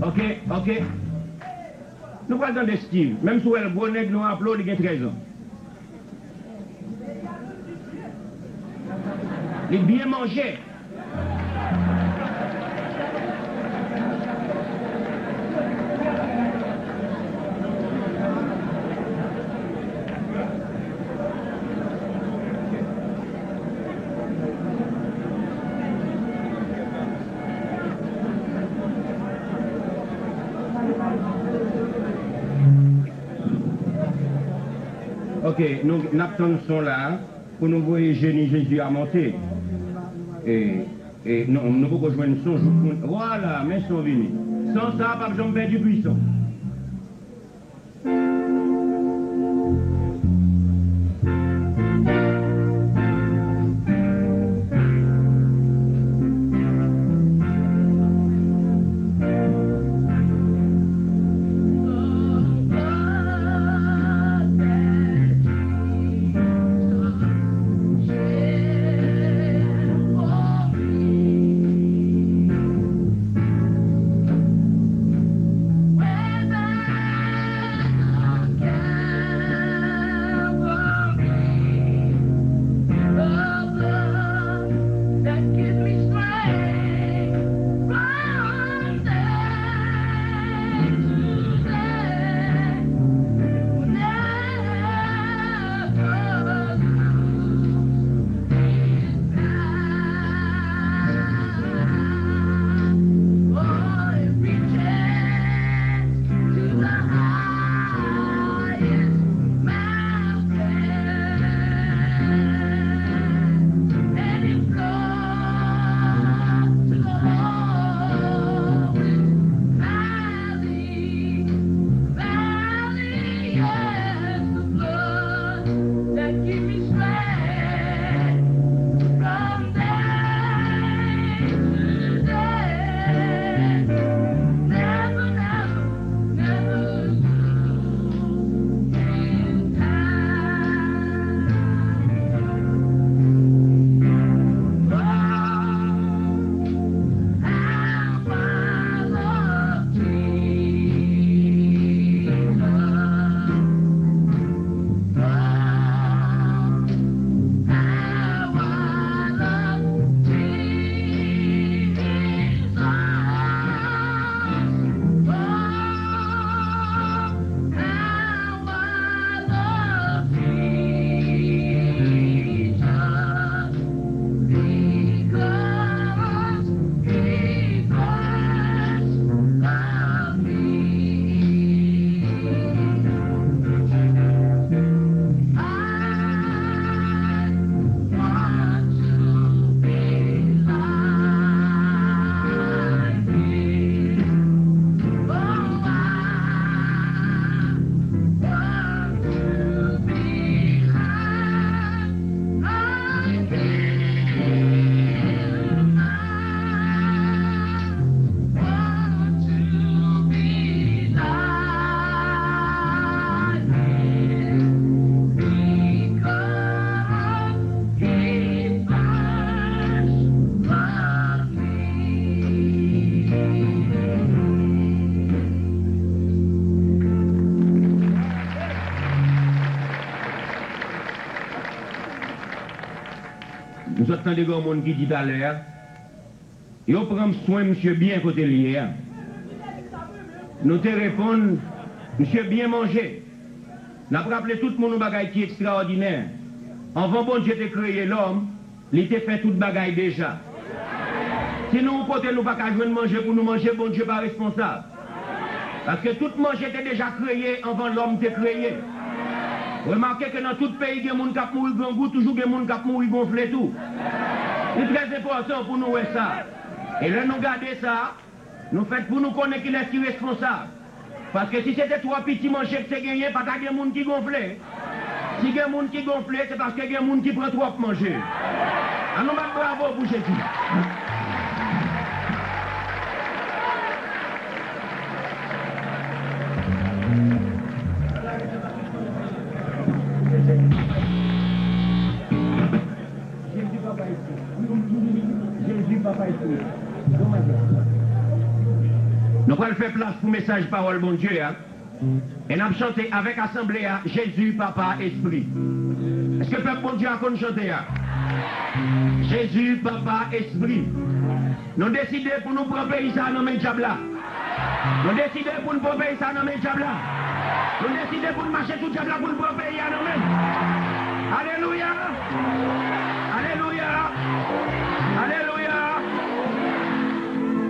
Ok, ok. Nou pral tande Steve. Menm si w wè l gwo nèg, nou raple w, li gen trèz an. Li byen manje. Ok, nou, n ap tann son la pou nou voye jeni Jezi a monte. E, e, non, nou poko jwenn son jouk moun. Vwala, men son vini. Son sa a p ap janm pèdi pwisans. M sot tande gen yon moun ki di talè a, yo pran swen misye byen kote l ye a. Nou te reponn, misye byen manje. N ap raple tout moun yon bagay ki ekstraòdinè. Anvan Bondye te kreye lòm, li te fè tout bagay deja. Si nou yon kote nou pa ka jwenn manje pou nou manje, Bondye pa responsab. Paske tout manje te deja kreye anvan lòm te kreye. Remake ke nan tout peyi gen moun k ap mouri grangou, toujou gen moun k ap mouri gonfle tou. Li trè enpòtan pou nou wè sa. E lè nou gade sa, nou fèt pou nou konnen kilès ki responsab. Paske si se te twò piti manje k te genyen, pa ta gen moun ki gonfle. Si gen moun ki gonfle, se paske gen moun ki pran twòp manje. Ann nou bat bravo pou Jezi. Jezi, Papa, Espri. Jezi, Papa, Espri. Nou pral fè plas pou mesaj pawòl Bondye a. E n ap chante avèk asanble a, Jezi, Papa, Espri. Èske pèp Bondye a konn chante a? Jezi, Papa, Espri. Nou deside pou nou pran peyi sa a nan men dyab la. Nou deside pou n pran peyi sa a nan men dyab la. Nou deside pou n mache sou dyab la pou n pran peyi a nan men l. Alelouya! Alelouya! Alelouya!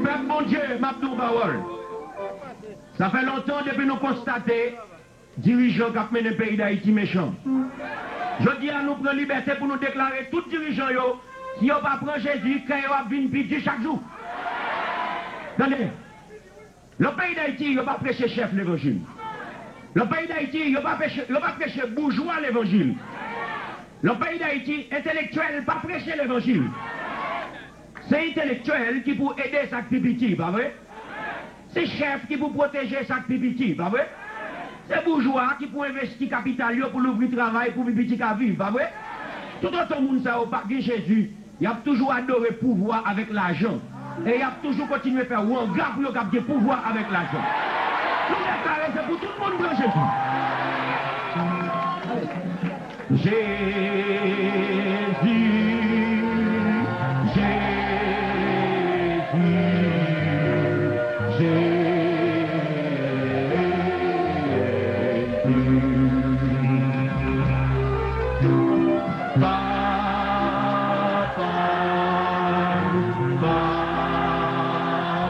Pèp Bondye, m ap di w pawòl. Sa fè lontan depi nou konstate dirijan k ap mennen peyi Dayiti mechan. Jodi a, nou pran libète pou nou deklare tout dirijan yo, si yo pa pran Jezi, kè yo ap vin pi di chak jou. Tande, nan peyi Dayiti, yo pa preche chèf levanjil. Nan peyi Dayiti, yo pa preche, yo pa preche boujwa levanjil. Nan peyi Dayiti, entelektyèl pa preche levanjil. Se entelektyèl ki pou ede sa k pi piti, pa vre? Se chèf ki pou pwoteje sa k pi piti, pa vre? Se boujwa ki pou envesti kapital yo pou louvri travay pou pi piti ka viv, pa vre? Toutotan moun sa yo pa gen Jezi, y ap toujou adore pouvwa avèk lajan. E y ap toujou kontinye fè wanga pou yo kab gen pouvwa avèk lajan. Nou deklare se pou tout moun pran Jezi. Jezi, Jezi, Jezi. Papa,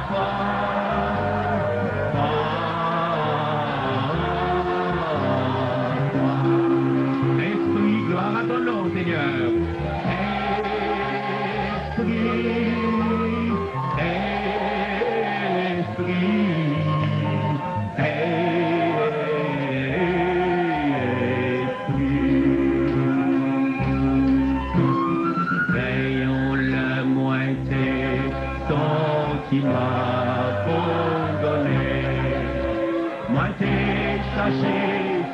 Papa, Papa. Esprit, gloire à ton nom, Seigneur. Esprit, Esprit, Esprit. Gen yon lè mwen te santi m abandone. Mwen te chache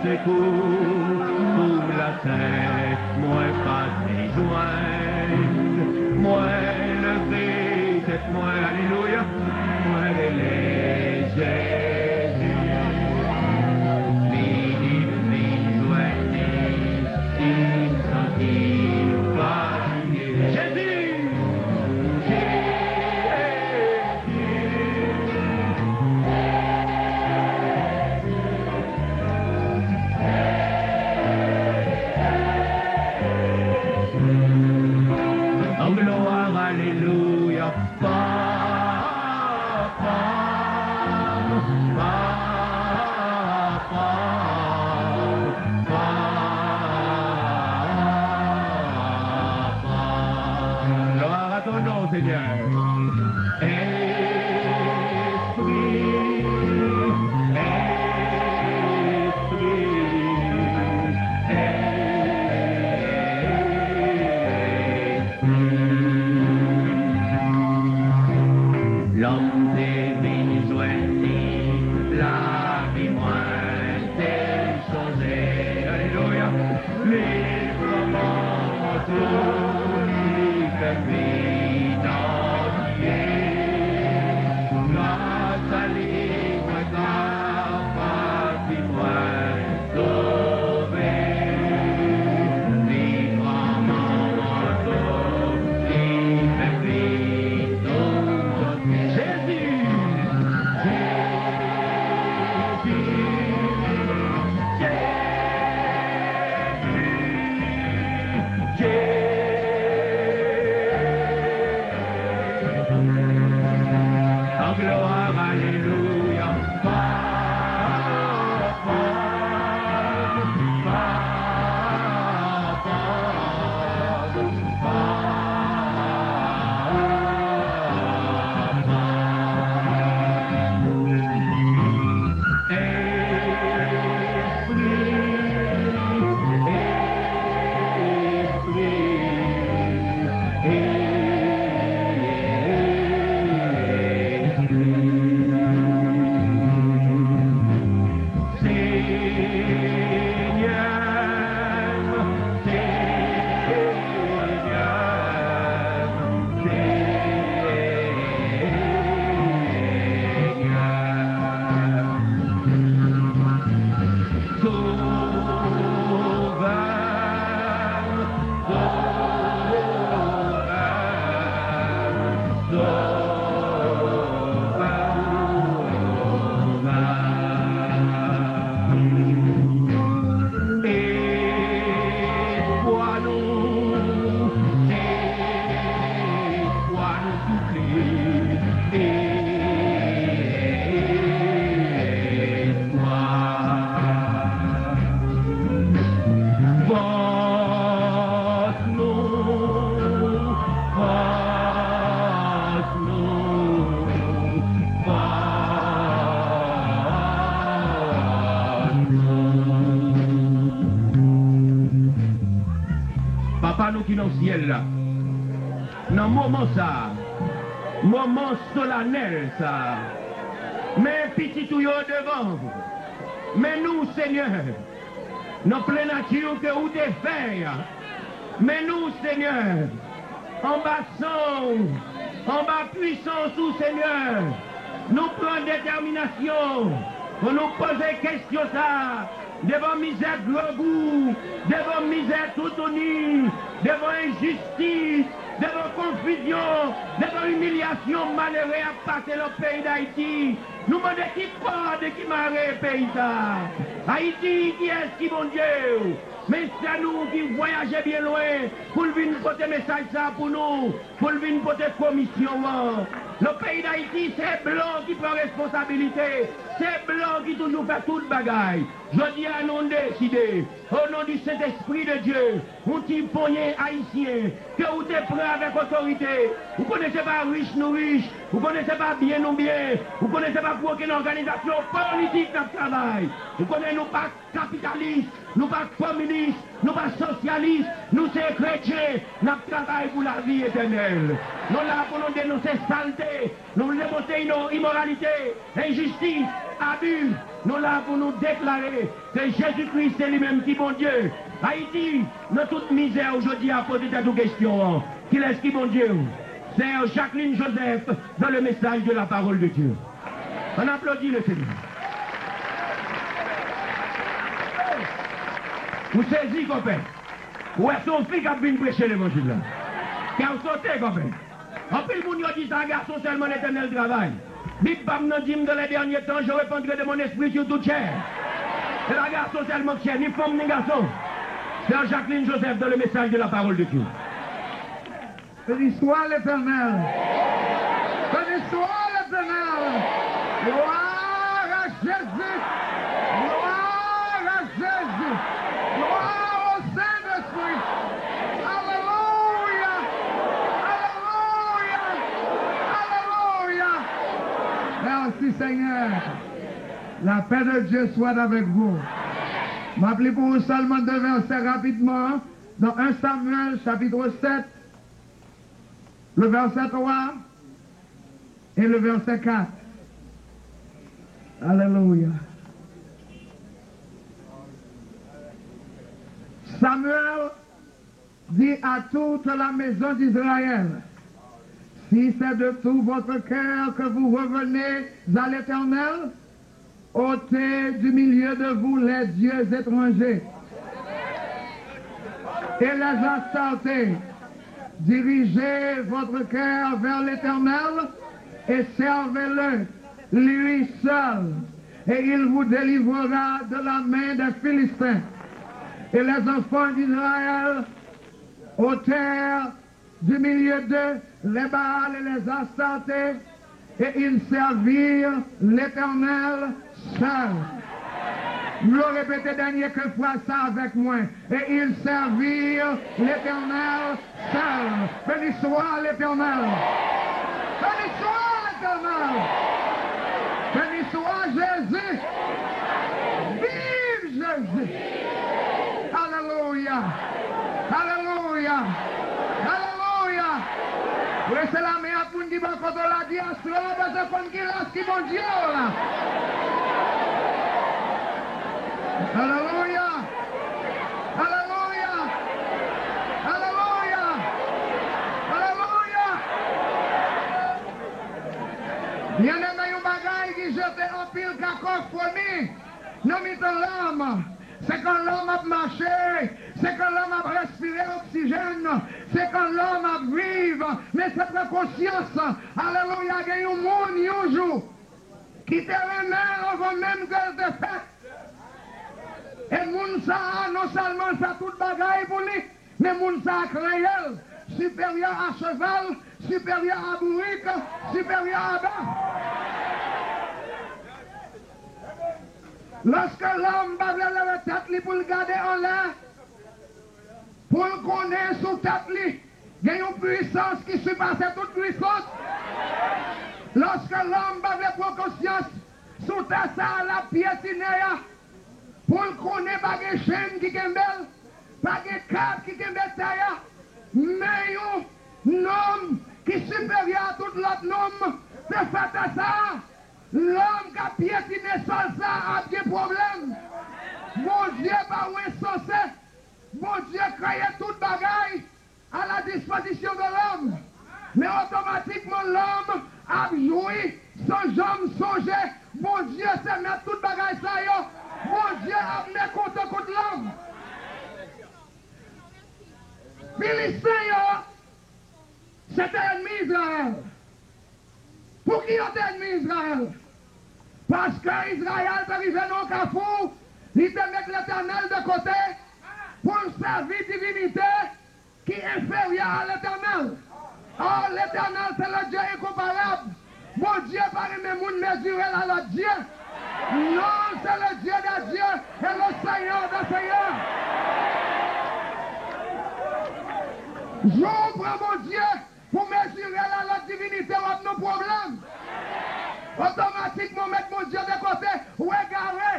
sekou sou latè, mwen pa te jwenn. Mwen leve tèt mwen, alelouya, mwen rele Jezi. Li di m vin jwenn li, si m santi m fatige. Jezi! Oh, gloire, alelouya. Papa, Papa, Papa. Gloire à ton nom, Seigneur. Esprit, Esprit, Esprit. Lòm te vin jwenn li, lavi mwen te chanje. Alelouya. Li pran mwen tou, li fè m vin an syèl la. Nan moman sa a, moman solanèl sa a, men pitit ou yo devan, men nou, Senyè, nan plen nati ke ou te fè a, men nou, Senyè, anba san w, anba pwisans ou, Senyè, nou pran detèminasyon pou nou poze kesyon sa a, devan mizè grangou, devan mizè toutouni, devan enjistis, devan konfizyon, devan imilyasyon malere ap pase nan peyi Dayiti. Nou mande ki kòd ki mare peyi sa a. Ayiti, kiyès ki Bondye w? Men sè nou ki vwayaje byen lwen pou l vin pote mesaj sa a pou nou, pou l vin pote komisyon an. Nan peyi Dayiti, se blan ki pran responsabilite, se blan ki toujou fè tout bagay. Jodi a, nou deside, o non di Sentespri de Dye, yon ti ponyen Ayisyen ke ou te pran avèk otorite. Ou konnen se pa rich nou rich, ou konnen se pa byen nou byen, ou konnen se pa pou okenn òganizasyon politik n ap travay. Ou konnen nou pa kapitalis, nou pa kominis, nou pa sosyalis, nou se kretyen, n ap travay pou lavi etènèl. Nou la pou nou denonse salte, nou denonse ino-, imoralite, enjistis, abi. Nou la pou nou deklare ke Jezi Kris se li menm ki Bondye. Ayiti, nan tout mizè ou jodi a, poze tèt ou kesyon an, kilès ki Bondye w? Sè Jacqueline Joseph, dans le message de la parole de Dieu. Ann aplodi Lesenyè. Ou sezi, konpè. Ou wè se yon fi k ap vin preche levanjil la. Kè w sote, konpè. Anpil moun yo di sa, gason sèlman Letènèl travay. Bib pa m nan di m, dans les derniers temps, je répandrai de mon esprit sur toute chair. Se pa gason sèlman k chè, ni fanm, ni gason. Sè Jacqueline Joseph, dans le message de la parole de Dieu. Béni soit l'Éternel. Béni soit l'Éternel. Gloire à Jésus. Gloire à Jésus. Gloire au Saint-Esprit. Alléluia. Alléluia. Alléluia. Merci Seigneur. La paix de Dieu soit avec vous. M ap li pou ou sèlman de vèsè rapidman. Dans un Samuel chapitre sept, le verset trois et le verset quatre. Alléluia. Samuel dit à toute la maison d'Israël, si c'est de tout votre cœur que vous revenez à l'Éternel, ôtez du milieu de vous les dieux étrangers et les Astartés. Dirigez votre cœur vers l'Éternel et servez-le, lui seul, et il vous délivrera de la main des Philistins. Et les enfants d'Israël ôtèrent du milieu d'eux les Baals et les Astartés, et ils servirent l'Éternel seul. Nou repete dènye ke fraz sa avèk mwen. Et ils servirent l'Éternel seul. Béni soit l'Éternel. Béni soit l'Éternel. Béni soit Jésus. Vive Jésus. Alelouya. Alelouya. Alelouya. Leve men ak moun ki bò kote w la, di, "Astro, w bezwen konn kilès ki Bondye w la." Alelouya. Alelouya. Alelouya. Alelouya. Byeneme, yon bagay ki jete anpil kakofoni nan mitan lòm. Se kan lòm ap mache, se kan lòm ap respire oksijèn, se kan lòm ap viv. Men se pran konsyans, alelouya, gen yon moun yon jou ki te renmen l anvan menm ke l te fèt. E moun sa a, non sèlman l fè tout bagay pou li, men moun sa a kreye l, siperyè a cheval, siperyè a bourik, siperyè a bèf. Lòske lòm pa vle leve tèt li pou l gade anlè, pou l konnen sou tèt li gen yon pwisans ki sipase tout pwisans. Lòske lòm pa vle pran konsyans sou tè sa a l ap pyetine a, pou l konnen pa gen chenn ki kenbe l, pa gen kad ki kenbe tè a, Men yon nonm ki siperyè a tout lòt nonm, se fèt a sa, lòm k ap pyetine sòl sa a ap gen pwoblèm. Bondye pa yon ensanse. Bondye kreye tout bagay à la disposition de l'homme. Men otomatikman, lòm ap jwi san janm sonje Bondye se mèt tout bagay sa yo. Bondye ap mekontan kont lòm. Filisten yo, se te ènmi Izrayèl. Pouki yo te ènmi Izrayèl? Paske Izrayèl te rive nan yon kafou, li te met Letènèl de kote pou l sèvi divinite ki enferyè a Letènèl. Or, Letènèl, se le Dieu incomparable. Bondye pa renmen moun mezire l a lòt dye. Non, se le Dieu des dieux et le Seigneur des seigneurs. Jou w pran Bondye pou mezire l a lòt divinite, w ap nan pwoblèm. Otomatikman, w met Bondye de kote, w egare.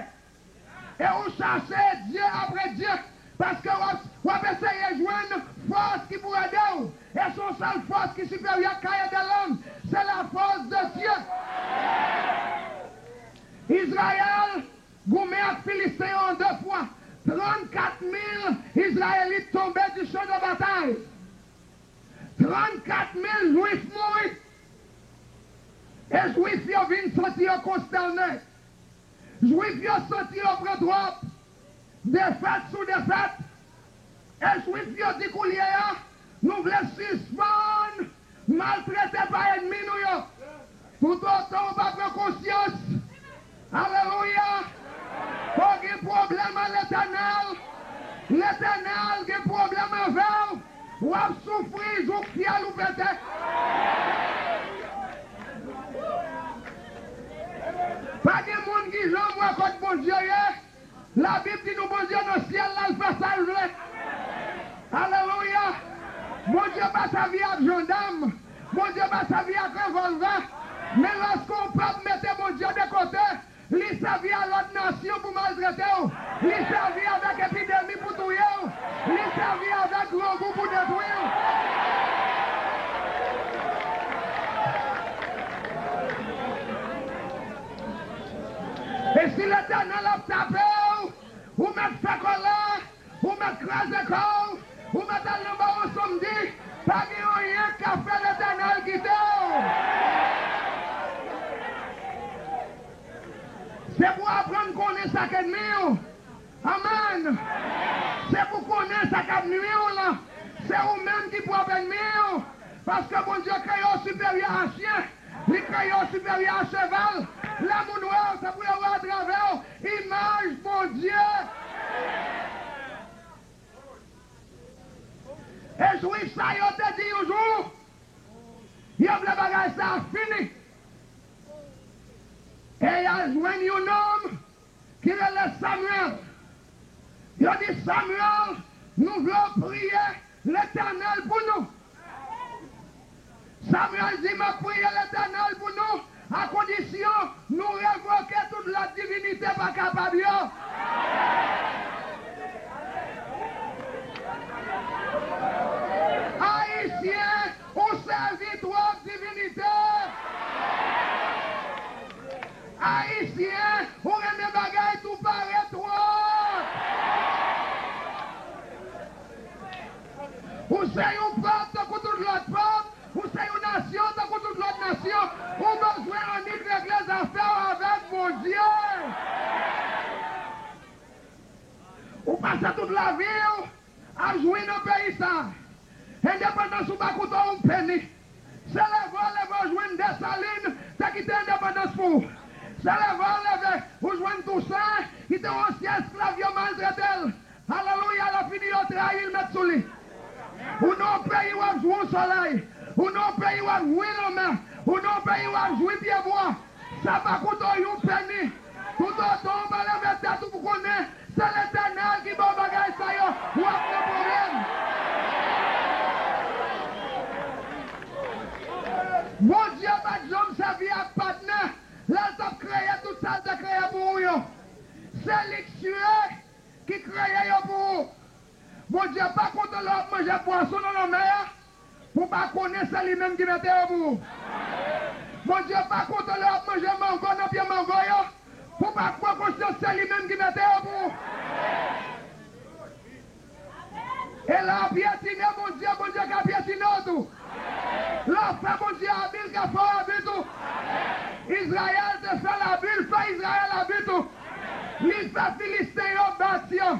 E ou chache dye apre dye, paske w ap, w ap eseye jwenn fòs ki pou ede w. E se yon sèl fòs ki siperyè k ka ede lòm, se la force de Dieu. Izrayèl goumen ak Filisten yo an de fwa. Trannkat mil Izrayelit tonbe du champ de bataille. Trannkat mil Jwif mouri. E Jwif yo vin santi yo konstène. Jwif yo santi yo pran twòp defèt sou defèt. E Jwif yo di, koulye a, nou vle sispann maltrete pa ènmi nou yo. Toutotan w pa pran konsyans, alelouya, ke w gen pwoblèm a Letènèl, Letènèl gen pwoblèm avè w, w ap soufri jouk fyèl ou pete. Pa gen moun ki janm wè kot Bondye ye. Labib di nou Bondye nan syèl la, l fè sa l vle. Alelouya! Bondye pa sèvi ak jandam. Bondye pa sèvi ak revòlvè. Men lòske yon pèp mete Bondye de kote, li sèvi a lòt nasyon pou maltrete w. Li sèvi avèk epidemi pou touye w. Li sèvi avèk grangou pou detwi w. E si Letènèl ap tape w, ou mèt fè kòlè, ou mèt kraze kò w, ou mèt al nan bawo sanmdi, pa gen anyen k ka fè Letènèl kite w. Se pou aprann konnen sa k ènmi w. Amèn. Se pou konnen sa k ap nwi w lan. Se ou menm ki pwòp ènmi w. Paske Bondye kreye w siperyè a chyen. Li kreye w siperyè a cheval. Lè moun wè w, se pou yo wè atravè w imaj Bondye. E Jwif sa yo te di yon jou, yo vle bagay sa a fini. E y al jwenn yon nonm ki rele Samyèl. Yo di, Samyèl, nou vle w priye Letènèl pou nou. Samyèl di, m ap priye Letènèl pou nou, a kondisyon nou revoke tout lòt divinite pa kapab yo. Ayisyen, ou sèvi twòp divinite. Ayisyen, ou renmen bagay tou pare twòp. Ou se yon pèp tankou tout lòt pèp, ou se yon nasyon tankou tout lòt nasyon. Ou bezwen annik regle zafè w avèk Bondye. Ou pase tout lavi w ap jwi nan peyi sa a. Endepandans ou pa koute w yon peni. Se leve w leve w jwenn Desalin te kite endepandans pou ou. Se leve w leve ou jwenn Tousen ki te yon ansyen esklav yo maltrete l. Alelouya, lè fini yo trayi l met sou li. Ou nan yon peyi w ap jwi yon solèy. Ou nan yon peyi w ap jwi lanmè. Ou nan yon peyi w ap jwi pyebwa. Sa pa koute w yon peni. Toutotan w pa leve tèt ou pou konnen se Letènèl ki ba w bagay sa yo, w ap nan pwoblèm. Bondye pa t janm sèvi ak patnè lè l t ap kreye tout sa l te kreye pou ou yo. Se li k sire ki kreye yo pou ou. Bondye pa kontan lè w ap manje pwason nan lanmè a, pou w pa konnen se li menm ki mete yo pou ou. Bondye pa kontan lè w ap manje mango nan pye mango yo, pou w pa pran konsyans se li menm ki mete yo pou ou. E lè w ap pyetine Bondye, Bondye ka pyetine w tou. Lè w fè Bondye abi, l ka fè w abi tou. Izrayèl te fè l abi, l fè Izrayèl abi tou. Li fè Filisten yo bat yo.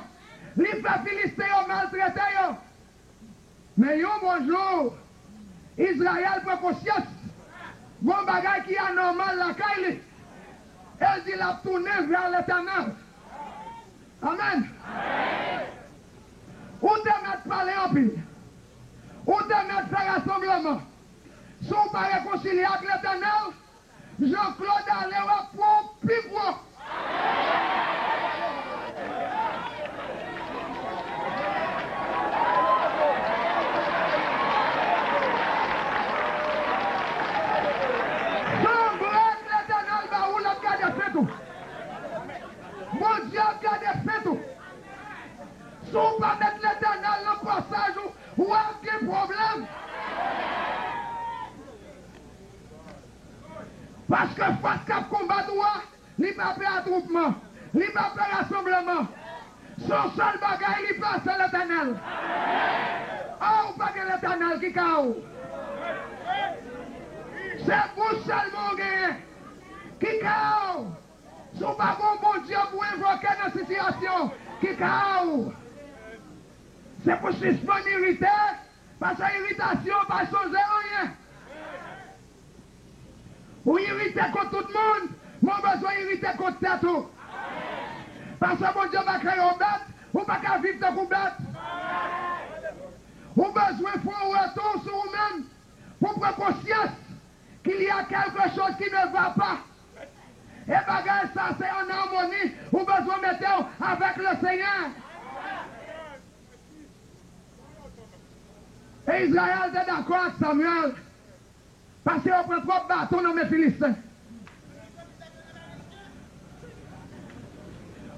Li fè Filisten yo maltrete yo. Men yon bon jou, Izrayèl pran konsyans gon bagay ki anòmal lakay li. E l di l ap tounen vè Letènèl. Amèn. Ou te mèt pale anpil. Ou te mèt fè rasanbleman. Si w pa rekonsilye ak Letènèl, Jean Claude ale w ap pran w pi gwo. Sanble Letènèl ba ou, l ap gade fent ou. Bondye ap gade fent ou. Si w pa met Letènèl nan pasaj ou, w ap gen pwoblèm. Paske fòs k ap konbat ou a, li pa pè atwoupman, li pa pè rasanbleman. Se yon sèl bagay li pè, se Letènèl. A, ou pa gen Letènèl, ki ka ou? Se bouch sèlman ou genyen, ki ka ou? Si w pa gen yon Bondye pou w envoke nan sitiyasyon, ki ka ou? Se pou w sispann irite, paske iritasyon pa chanje anyen. Ou irite kont tout moun, men w bezwen irite kont tèt ou. Paske Bondye pa kreye w bèt, ou pa ka viv tankou bèt. Ou bezwen fè yon retou sou ou menm pou w pran konsyans qu'il y a quelque chose qui ne va pas. E bagay sa se an amoni, ou bezwen mete w avèk Lesenyè. E Izrayèl te dakò ak Samyèl, paske yo pran twòp baton nan men Filisten.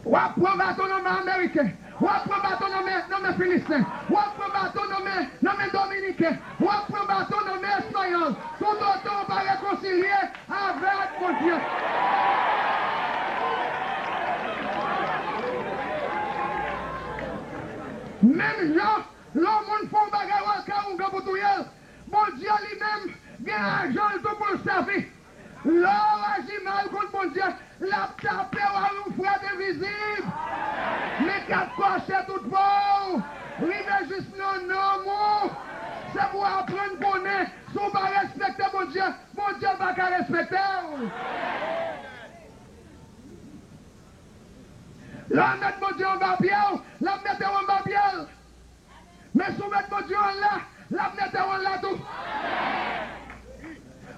W ap pran baton nan men Ameriken. W ap pran baton nan men, nan men Filisten. W ap pran baton nan men, nan men Dominiken. W ap pran baton nan men Espayòl. Toutotan w pa rekonsilye avèk Bondye. Menm jan, lè yon moun fè yon bagay, w al kay oungan pou touye l. Bondye li menm gen ajan l tou pou l sèvi. Lè w aji mal kont Bondye, l ap tape w ak yon frèt envizib. Men k ap kòche tout po w, rive jis nan nanm ou. Se pou w aprann konnen, si w pa respekte Bondye, Bondye pa ka respekte w. Lè w mèt Bondye anba pye w, l ap mete w anba pye l. Men si w mèt Bondye anlè, l ap mete w anlè tou.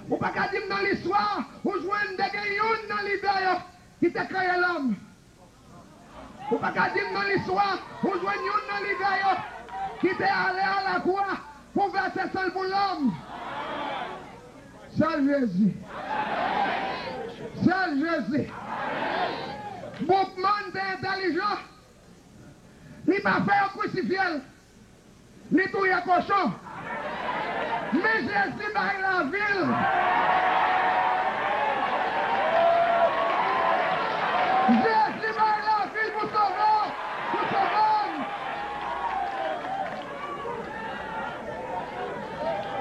Ou pa ka di m nan listwa, ou jwenn te gen youn nan lidè yo ki te kreye lòm. Ou pa ka di m nan listwa, ou jwenn youn nan lidè yo ki te ale a lakwa pou vèse san l pou lòm. Sèl Jezi. Sèl Jezi. Boukman te entèlijan. Li pa fè yo krisifye l. Li touye kochon. Men Jezi bay lavi l. Jezi bay lavi l pou sove, pou sove m.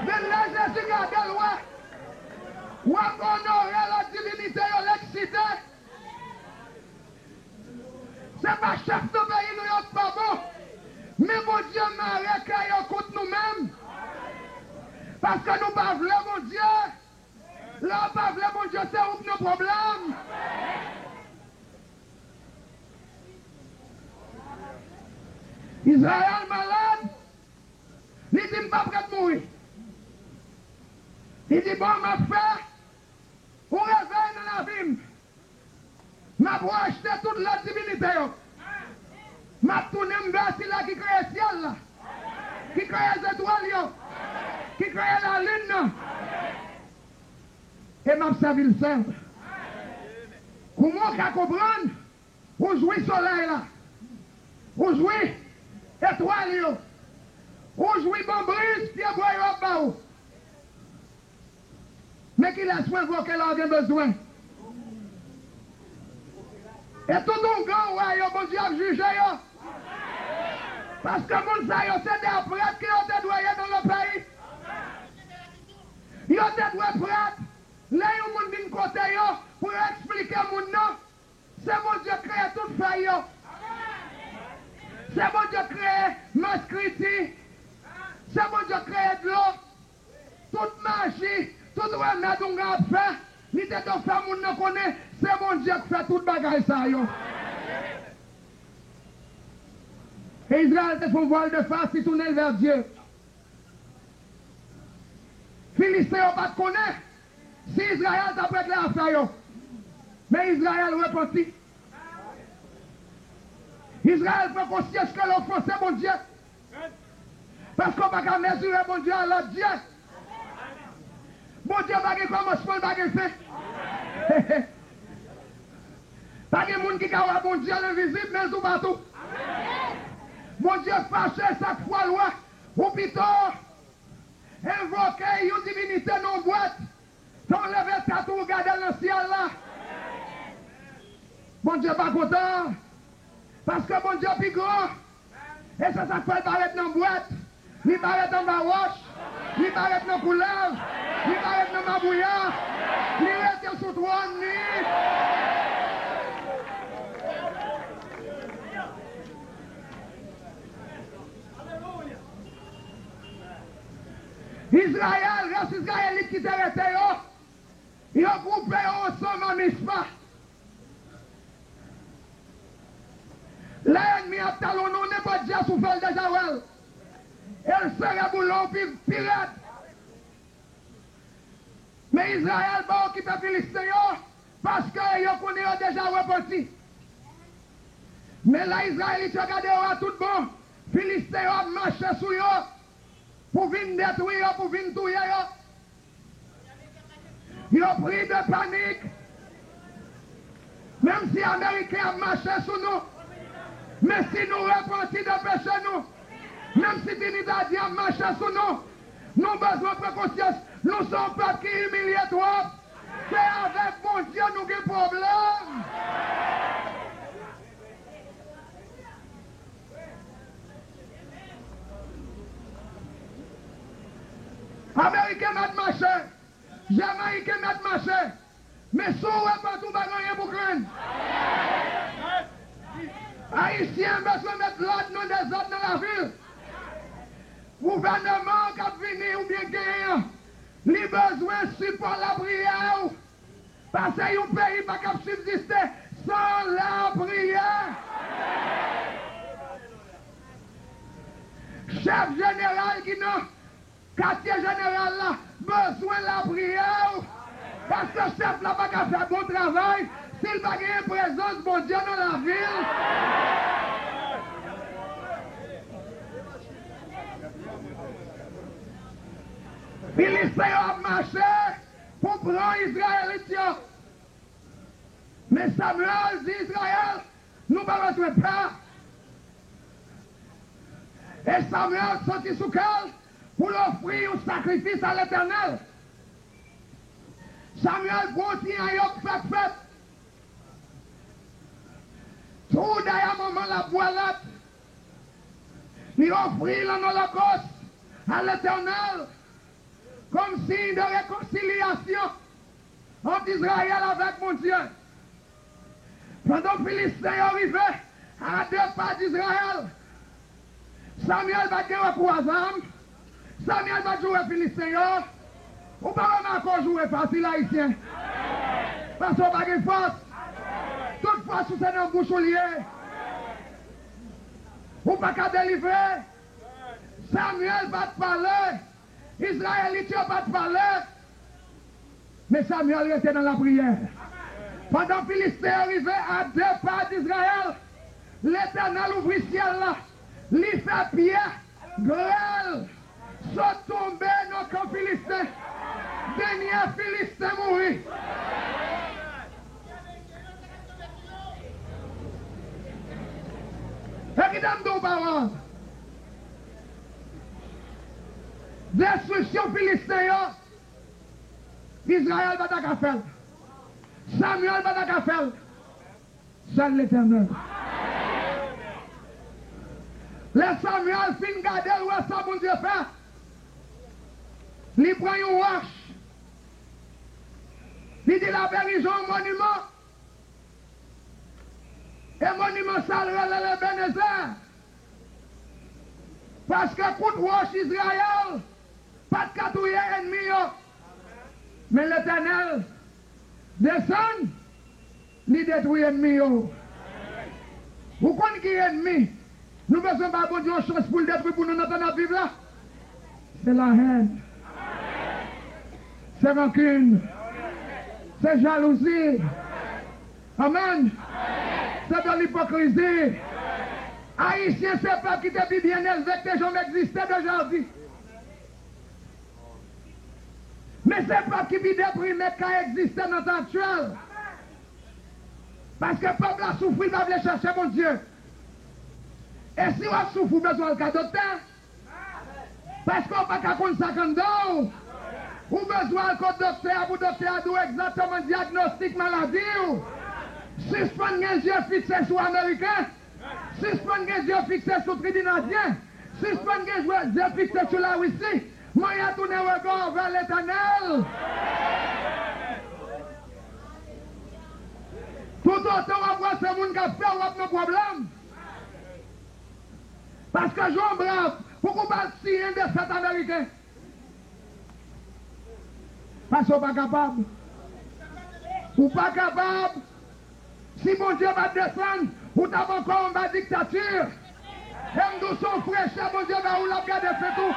Men lè Jezi gade l, wè, w ap onore lòt divinite yo, l eksite. Se pa chèf nan peyi nou yo k pa bon, men Bondye mare kè yo kont nou menm. Paske nou pa vle Bondye. Lè w pa vle Bondye, se ou k nan pwoblèm. Izrayèl malad, li di, "M pa prèt mouri." Li di, "Bon, m ap fè yon revèy nan lavi m. M ap rejte tout lòt divinite yo. M ap tounen m vè sila ki kreye syèl la, ki kreye zetwal yo, ki kreye lalin nan. E m ap sèvi l sèl." Kouman w ka konprann ou jwi solèy la, ou jwi etwal yo. Ou jwi bon briz, pyebwa yo ap ba ou. Men kilès ou envoke lè w gen bezwen. E tout ougan ou wè yo, Bondye ap jije yo. Paske moun sa yo se de prèt ke yo te dwe ye nan lòt peyi. Yo te dwe prèt. Lè yon moun vin kote yo pou yo eksplike moun nan, se Bondye k kreye tout fèy yo. Se Bondye k kreye maskriti. Se Bondye k kreye dlo. Tout maji, tout remèd ougan ap fè, li te dwe fè moun nan konnen se Bondye k fè tout bagay sa yo. E Izrayèl te fè yon vòl de fas, li tounen l vè Dye. Filisten yo pa t konnen si Izrayèl t ap regle afè yo. Men Izrayèl repanti. Izrayèl pran konsyans ke l ofanse Bondye. Paske w pa ka mezire Bondye a lòt dye. Bondye pa gen kòmansman, l pa gen fen. Pa gen moun ki ka wè Bondye lenvizib, men l toupatou. Bondye fache, sa k fwa l wè. Ou pito envoke yon divinite nan yon bwèt, fè w leve tèt ou gade l nan syèl la. Bondye pa kontan, paske Bondye pi gran. E se sa k fè l pa ret nan bwèt, li pa ret anba wòch, li pa ret nan koulèv, li pa ret nan mabouya, li rete sou twòn li. Izrayèl, rès Izrayelit ki te rete yo, yo gwoupe yo ansanm a Mispa. Lè ènmi ap talonnen w, nenpòt djès ou fè, l deja wè l. E l sere boulon w pi, pi rèd. Men Izrayèl pa okipe Filisten yo, paske yo konnen yo deja repanti. Men lè Izrayelit yo gade yo a tout bon, Filisten yo ap mache sou yo pou vin detwi yo, pou vin touye yo. Yo pri de panik. Menm si Ameriken ap mache sou nou, men si nou repanti de peche nou, menm si Trinidadyen ap mache sou nou, nou bezwen pran konsyans. Nou se yon pèp ki imilye twòp. Se avèk Bondye nou gen pwoblèm. Ameriken mèt mache, Jamayiken mèt mache, men si w repanti, w pa gen anyen pou krenn. Ayisyen bezwen met lòd nan dezòd nan lavi l. Gouvèneman k ap vini oubyen genyen an, li bezwen sipò lapriyè w. Paske yon peyi pa kab sibziste san lapriyè. Chèf jeneral ki nan katye jeneral la bezwen lapriyè w. Paske chèf la pa ka fè bon travay si l pa genyen prezans Bondye nan lavi l. Filisten yo ap mache pou pran Izrayelit yo. Men Samyèl di Izrayèl, nou pa bezwen pè. E Samyèl santi sou kè l pou l ofri yon sakrifis a Letènèl. Samyèl pran yon ti anyòk fèk fèt, tou dèyè manman l ap bwè lèt, li ofri l an olokòs a Letènèl kòm siy de rekonsilyasyon ant Izrayèl avèk Bondye. Pandan Filisten yo rive a de pa d Izrayèl, Samyèl pa t gen rekou a zam. Samyèl pa t joure Filisten yo. Ou pa remake w joure fasil, Ayisyen. Paske w pa gen fòs. Tout fòs ou se nan bouch ou l ye. Ou pa ka delivre. Samyèl pa t pale. Izrayelit yo pa t pale, men Samyèl rete nan lapriyè. Pandan Filisten yo rive a de pa d Izrayèl, Letènèl ouvri syèl la, li fè pye grèl sot tonbe nan kan Filisten. Dènye Filisten mouri. E kite m di w pawòl. Destriksyon Filisten yo, Izrayèl pa ta ka fè l. Samyèl pa ta ka fè l. Sèl Letènèl. Lè Samyèl fin gade, l wè sa Bondye fè. Li pran yon wòch. Li di l ap erize yon moniman. E moniman sa l rele l Ebenezè. Paske kout wòch Izrayèl pa t ka touye ènmi yo. Men Letènèl desann, li detwi ènmi yo. Ou konn ki ènmi nou bezwen bay Bondye yon chans pou l detwi pou nou nan tan n ap viv la? Se lahèn. Se rankin. Se jalouzi. Amèn. Se de lipokrizi. Ayisyen se pèp ki te pi byen elve k te janm egziste deja di. Men se pèp ki pi deprime k ka egziste nan tan aktyèl. Paske pèp la soufri, l pa vle chèche Bondye. E si w ap soufri, w bezwen al ka doktè. Paske w pa ka konn sa k anndan w. Ou bezwen al kot doktè a pou doktè a di w egzakteman dyagnostik maladi w. Sispann gen zye fikse sou Ameriken. Sispann gen zye fikse sou Trinidadyen. Sispann gen zye, zye fikse sou Larisi. Manyè tounen rega w vè Letènèl. Toutotan w ap wè se moun k ap fè w, w ap nan pwoblèm. Paske Jan Brav, pouki w pa siyen defèt Ameriken? Paske w pa kapab. Ou pa kapab. Si Bondye pa t desann, ou t ap ankò anba diktati. E m di w, se yon frechè Bondye ba ou, l ap gade fent ou.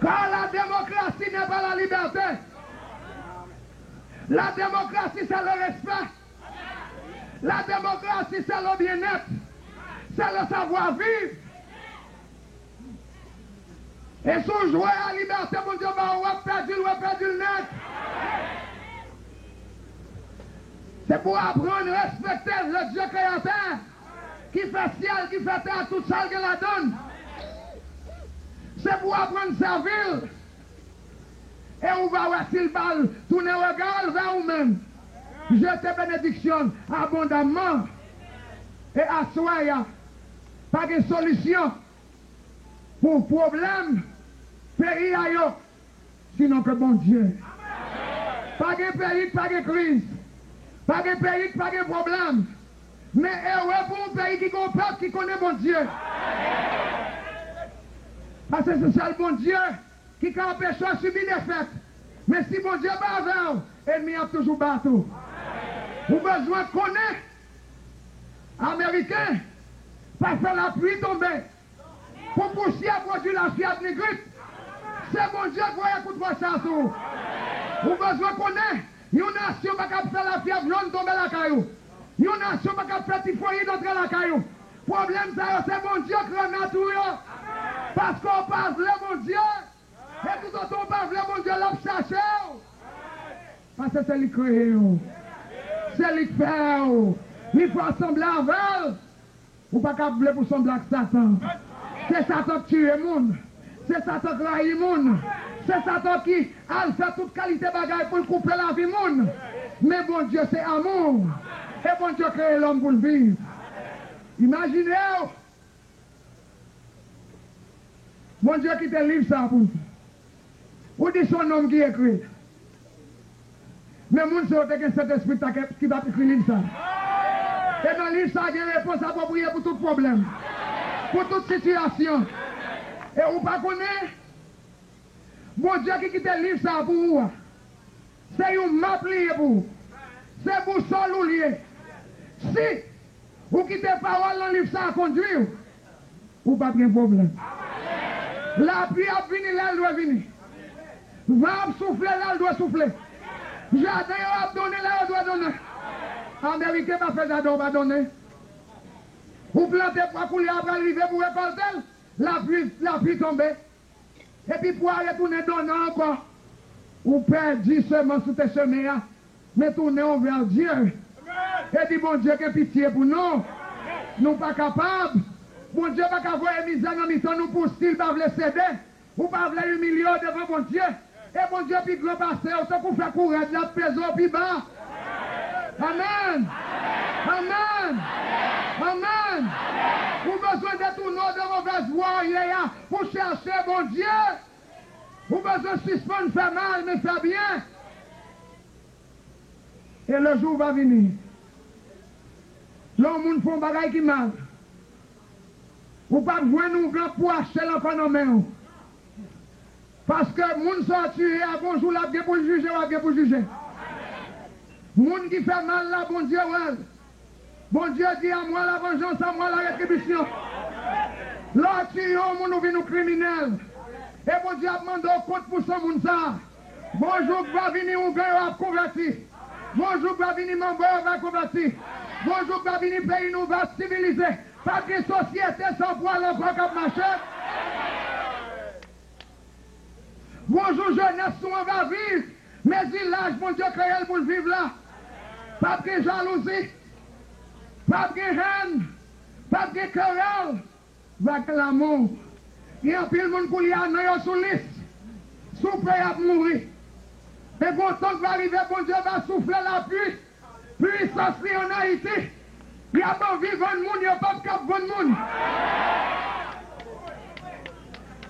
Car la démocratie n'est pas la liberté. La démocratie, c'est le respect. La démocratie, c'est le bien-être. C'est le savoir-vivre. E si w jwe a libète Bondye ba ou, w ap pèdi l, w ap pèdi l nèt. Se pou w aprann respekte le Dieu créateur, ki fè syèl, ki fè tè a, tout sa l gen ladan l. Se pou w aprann sèvi l. E ou va wè si l ba l tounen rega l vè ou menm. Jete benediksyon abondamman. E aswè a, pa gen solisyon pou pwoblèm peyi a yo, sinon ke Bondye. Pa gen peyi k pa gen kriz. Pa gen peyi k pa gen pwoblèm. Men ewe pou yon peyi ki gen yon pèp ki konnen Bondye. Paske se sèl Bondye ki ka anpeche w sibi defèt. Men si Bondye pa avè w, ènmi an ap toujou bat ou. Ou bezwen konnen Ameriken pa fè lapli tonbe pou pousyè pwodui lafyèv ni grip. Se Bondye k voye kout wòch sa sou ou. Ou bezwen konnen yon nasyon pa kab fè lafyèv jòn tonbe lakay ou. Yon nasyon pa kab fè tifoyid antre lakay ou. Pwoblèm sa yo, se Bondye k renmèt ou yo. Paske w pa vle Bondye. E toutotan w pa vle Bondye, l ap chache w. Paske se li k kreye w. Se li k fè w. Li fè w sanble avè l. Ou pa ka vle pou sanble ak Satan. Se Satan k tiye moun. Se Satan k rayi moun. Se Satan ki al fè tout kalite bagay pou l koupe lavi moun. Men Bondye se amou. E Bondye kreye lòm pou l viv. Imajine w! Bondye kite liv sa a pou nou. Ou di se yon nonm ki ekri l. Men moun sa yo te gen Sentespri ki t ap ekri liv sa a. E nan liv sa a gen repons apwopriye pou tout pwoblèm, pou tout sitiyasyon. E ou pa konnen, Bondye ki kite liv sa a pou ou a, se yon map li ye pou ou. Se bousòl ou li ye. Si ou kite pawòl nan liv sa a kondui w, ou p ap gen pwoblèm. Lapli ap vini lè l dwe vini. Van ap soufle lè l dwe soufle. Jaden yo ap donnen lè yo dwe donnen. Ameriken pa fè jaden w pa donnen. Ou plante pwa, koulye a pral rive pou rekòlte l. Lapli, lapli tonbe. Epi pou w retounen donnen ankò, ou pèdi semans ou te seme a. Men tounen w vè Dye. E di, Bondye gen pitye pou nou. Nou pa kapab. Bondye pa ka voye mizè nan mitan nou pou si l pa vle sede. Ou pa vle imilye w devan Bondye. E Bondye pi gran pase w, tankou fè kou rèd la ap peze w pi ba. Amèn! Amèn! Amèn! Ou bezwen detounen w de movèz vwa w ye a pou chèche Bondye. Ou bezwen sispann fè mal, men fè byen. E le jou va vini, lè yon moun fè yon bagay ki mal, ou p ap jwenn ouvèl pou achte l ankò nan men w. Paske moun sa w tiye a, gon jou l ap gen pou l jije, w ap gen pou jije. Moun ki fè mal la, Bondye wè l. Bondye di, à moi la vengeance, à moi la rétribution. Lè w tiye yon moun, ou vin yon kriminèl. E Bondye ap mande w kont pou san moun sa a. Gon jou k va vini, ougan yo ap konvèti. Gon jou k va vini, manbo yo va konvèti. Gon jou k va vini, peyi nou va sivilize. Pa gen sosyete san pwal ankò k ap mache. Gon jou jenès nou an va viv, mezi laj Bondye kreye l pou l viv la. P ap gen jalouzi, p ap gen hèn, p ap gen kerèl, va gen lanmou. Gen anpil moun koulye a, non yo sou lis, soupe y ap mouri. Men gon tan k va rive, Bondye va soufle lapli pwisans li ann Ayiti. Y ap anvi vann moun, yo p ap kab vann moun.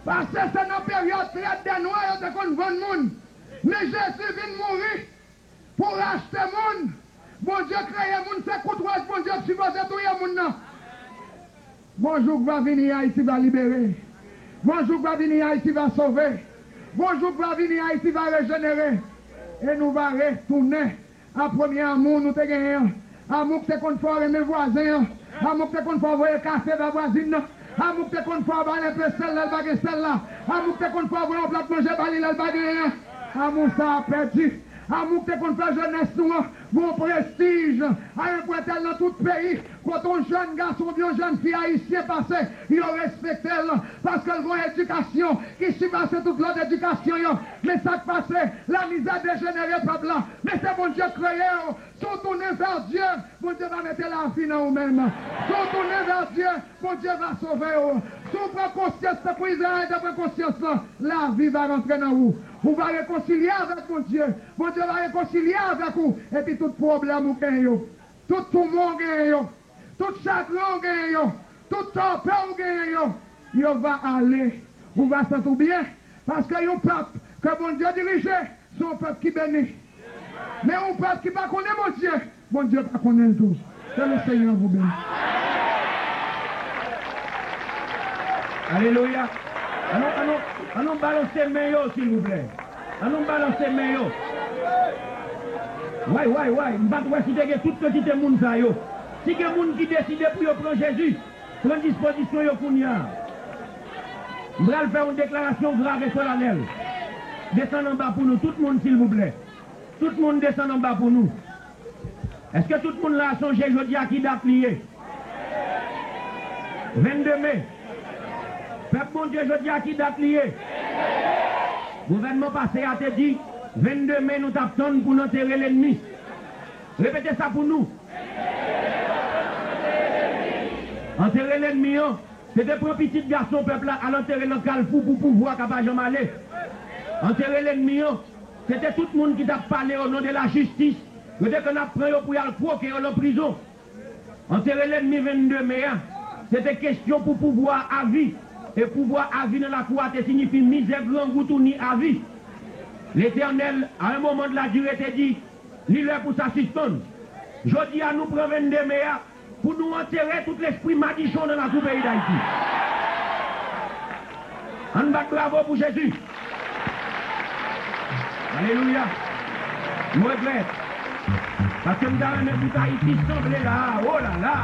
Paske se nan peryòd trèt dè nwa yo te konn vann moun. Men Jezi vin mouri pou rachte moun. Bondye kreye moun, se kout wòch Bondye t sipoze touye moun nan. Gon jou k va vini, Ayiti va libere. Gon jou k va vini, Ayiti va sove. Gon jou k va vini, Ayiti va rejenere. E nou va retounen a premye amou nou te genyen an. Amou k te konn fè w renmen vwazen an. Amou k te konn fè w voye kafe ba vwazin nan. Amou k te konn fè w ba l enpe sèl lè l pa gen sèl la. Amou k te konn fè w voye yon plat manje ba li lè l pa genyen an. Amou sa a pèdi. Amou k te konn fè jenès nou an gon prestij a yon pwen tèl nan tout peyi. Kote yon jèn gason oubyen yon jèn fi ayisyen pase, yo respekte l, paske l gon edikasyon ki sipase tout lòt edikasyon yo. Men sa k pase, lamizè dejenere pèp la. Men se Bondye k kreye w. Si w tounen vè Dye, Bondye va mete lavi nan ou menm. Si w tounen vè Dye, Bondye va sove w. Si w pran konsyans tankou Izrayèl te pran konsyans lan, lavi va rantre nan ou. Ou va rekonsilye avèk Bondye. Bondye va rekonsilye avèk ou. Epi tout pwoblèm ou genyen yo, tout toumè w genyen yo, tout chagren w genyen yo, tout tòpè w genyen yo, yo va ale. Ou va santi w byen. Paske yon pèp ke Bondye dirije, se yon pèp ki beni. Men yon pèp ki pa konnen Bondye, Bondye pa konnen l tou. Ke le Seigneur vous bénisse. Alelouya. Annou, annou, annou balanse men yo, silvouplè. Annou balanse men yo. Way, way, way. M pa t wè si te gen tout kantite moun sa yo. Si gen moun ki deside pou yo pran Jezi, pran dispozisyon yo kounye a. M pral fè yon deklarasyon grav e solanèl. Desann anba pou nou, tout moun, silvouplè. Tout moun desann anba pou nou. Èske tout moun la sonje jodi a ki dat li ye? Vennde me. Pèp Bondye, jodi a ki dat li ye? Gouvènman pase a te di, vennde me nou t ap tann pou n antere lènmi. Repete sa pou nou. Antere lènmi an, se te pran pitit gason pèp la al antere nan kalfou pou pouvwa ka pa janm ale. Antere lènmi an, se te tout moun ki t ap pale o non de lajistis, yo te konn ap pran yo pou y al kwoke yo nan prizon. Antere lènmi vennde me a, se te kesyon pou pouvwa avi, e pouvwa avi nan lakou a te siyifi mizè, grangou, touni, avi. Letènèl, à un moment de la durée, te di, li lè pou sa sispann. Jodi a, nou pran vennde me a, pou nou antere tout lespri madichon nan lakou peyi Dayiti. Ann bat bravo pou Jezi. Alelouya. M regrèt. Paske m ta renmen tout Ayiti sanble la. Oh la la.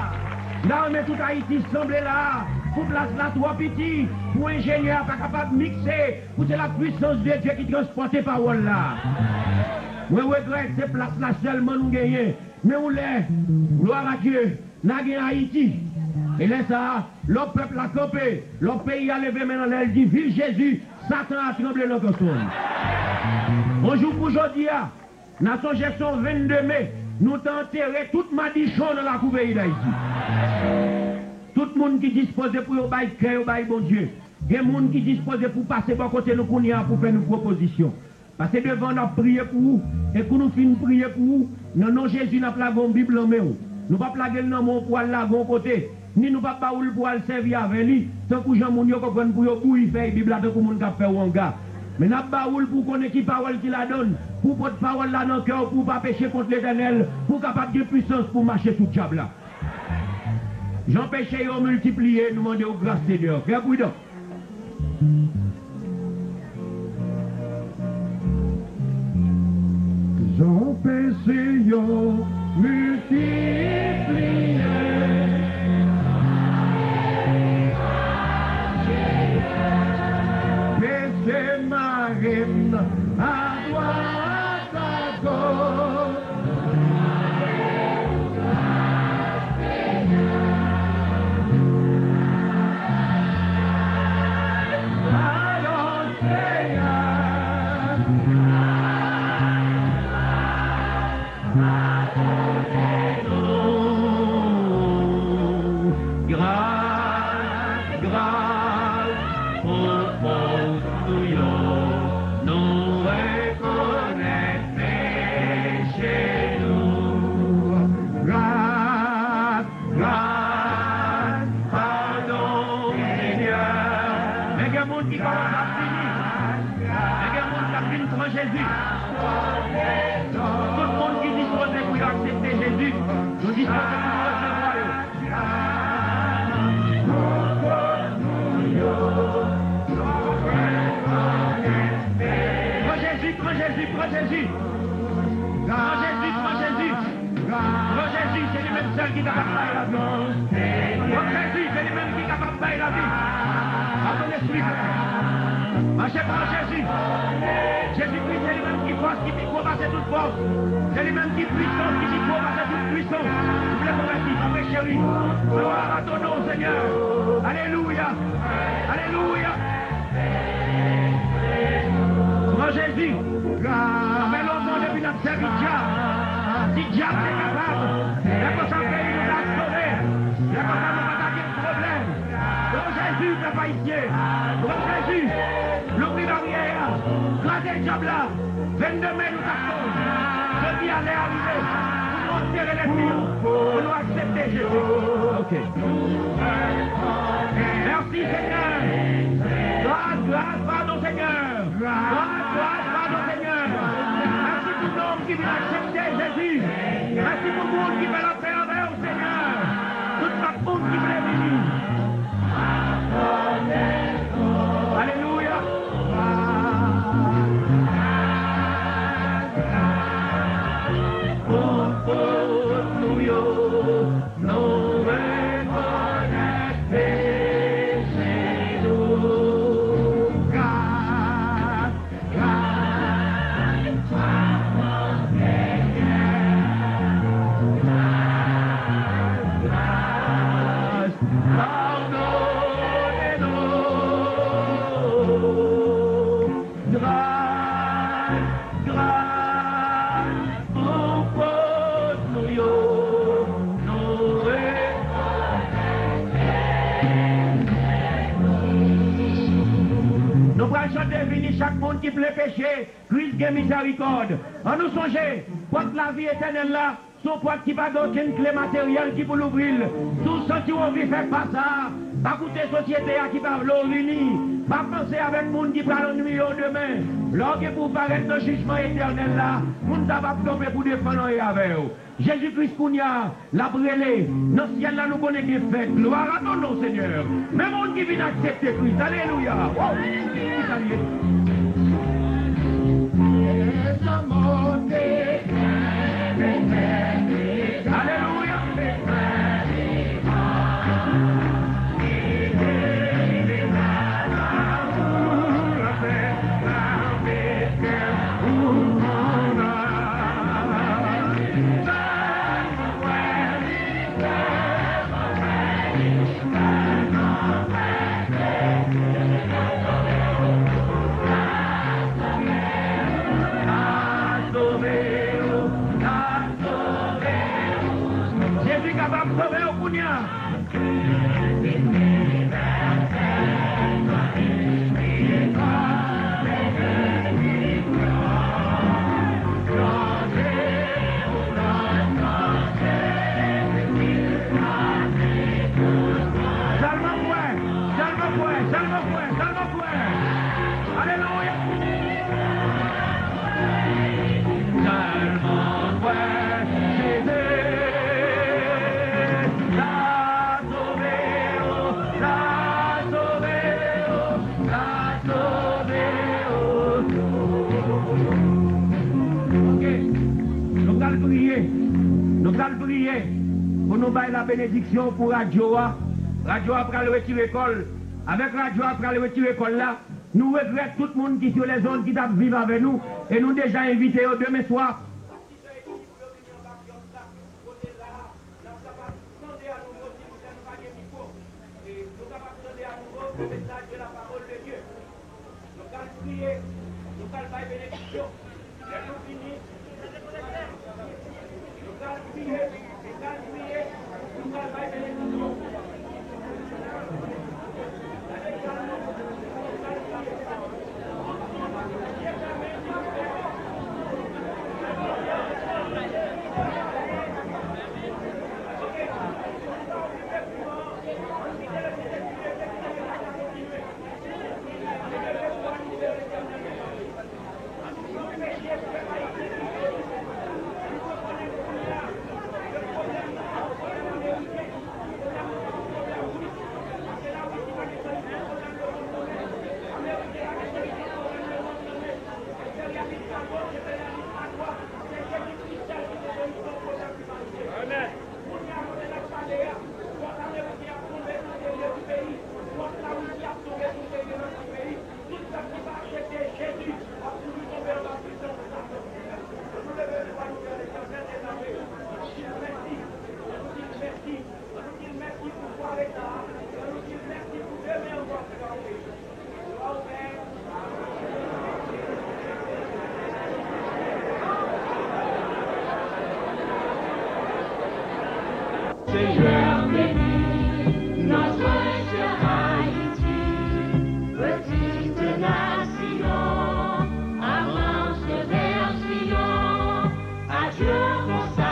M ta renmen tout Ayiti sanble la. Pou plas la twò piti. Pou enjenyè a pa kapab mikse. Pou se la puissance de Dieu ki transpòte pawòl la. Mwen regrèt se plas la sèlman nou genyen. Men yon lè, gloire à Dieu, n a gen Ayiti. E lè sa a, lè w pèp la kanpe, lè w peyi a leve men l anlè, l di, viv Jezi, Satan a tranble nan kanson l. Yon jou kou jodi a, n a sonje se yon vennde me, nou te antere tout madichon nan lakou peyi Dayiti. Tout moun ki dispoze pou yo bay kè yo bay Bondye. Gen moun ki dispoze pou pase bò kote nou kounye a pou fè nou pwopozisyon. Pase devan, n ap priye pou ou. E kou nou fin priye pou ou, nan non Jezi, n ap lage yon Bib nan men w. Nou p ap lage l nan men w pou al lage yon kote. Ni nou p ap ba ou l pou al sèvi avè li, tankou jan moun yo konprann pou yo bouyi fèy Bib la tankou moun k ap fè wanga. Men n ap ba ou l pou w konnen ki pawòl ki ladan l, pou w pot pawòl la nan kè w, pou w pa peche kont Letènèl, pou w kapab gen pisans pou w mache sou dyab la. Jan peche yo miltipliye, nou mande w gras, Senyè. Fè pridan. Jan peche yo miltipliye, peche mare m adwat. Gras, gras, pou fòs nou yo, nou rekonèt peche nou. Gras, gras, padon, Senyè. Men gen moun ki kòmanse ap vini. Men gen moun k ap vin pran Jezi. Tout moun ki dispoze pou yo aksepte Jezi, nou dispoze pou nou resevwa yo. Pran Jezi, pran Jezi, pran Jezi. Pran Jezi, pran Jezi. Pran Jezi, se li menm sèl ki kapab bay lavi. Pran Jezi, se li menm ki kapab bay lavi. Padon lespri. Mache pran Jezi. Jezi Kris, se li menm ki fòs ki pi gwo pase tout fòs. Se li menm ki pwisans ki pi gwo pase tout pwisans. Ou vle konvèti, pa preche wi. Glwa a ton non, Senyè. Alelouya. Alelouya. Pran Jezi. Sa fè lontan depi n ap sèvi dyab. Si dyab te kapab, lè konsa peyi nou t ap sove. Lè konsa nou pa ta gen pwoblèm. Pran Jezi, pèp ayisyen. Pran Jezi. Louvri baryè a. Kraze dyab la. Vennde me nou t ap tann. Jodi a lè a rive pou nou antere lespri nou, pou nou aksepte Jezi. Ok. Mèsi, Senyè. Gras, gras, padon, Senyè. Gras, gras, padon, Senyè. Mèsi pou nonm ki vin aksepte Jezi. Mèsi pou moun ki fè lapè avè w, Senyè. Tout lòt moun ki vle vini. Alelouya. Pou fòs nou yo, nou rekonèt peche nou. Gras, gras, padon, Senyè. Gras, gras, padone nou. Gras, gras, pou fòs nou yo, nou rekonèt. Nou pral chante vini chak moun ki ple peche, Kris gen mizèrikòd. Ann nou sonje, pòt lavi etènèl la, se yon pòt ki pa gen okenn kle materyèl ki pou louvri l. Si w santi w anvi fè pa sa a, pa koute sosyete a ki pa vle w vini. Pa panse avèk moun ki pral annuiye w demen. Lè w gen pou w parèt nan jijman etènèl la, moun sa p ap kanpe pou defann anyen avè w. Jezi Kris kounye a, l ap rele. Nan syèl la, nou konnen gen fèt. Glwa a ton non, Senyè. Men moun ki vin aksepte Kris. Alelouya. Wow! Ki sa l ye? Alelouya. Jezi kapab sove w kounye a. Priye. Nou pral priye pou nou bay la benediksyon pou radyo a. Radyo a pral retire kò l. Avèk radyo a pral retire kò l la, nou regrèt tout moun ki sou lèzond ki t ap viv avè nou e nou deja envite yo demen swa. Nou pral priye, nou pral bay benediksyon. Lè nou fini, nou pral priye, nou pral priye, nou pral bay benediksyon. Seigneur, bénis notre cher Haïti, petite nation, avance vers Sion, à Dieu consacrée.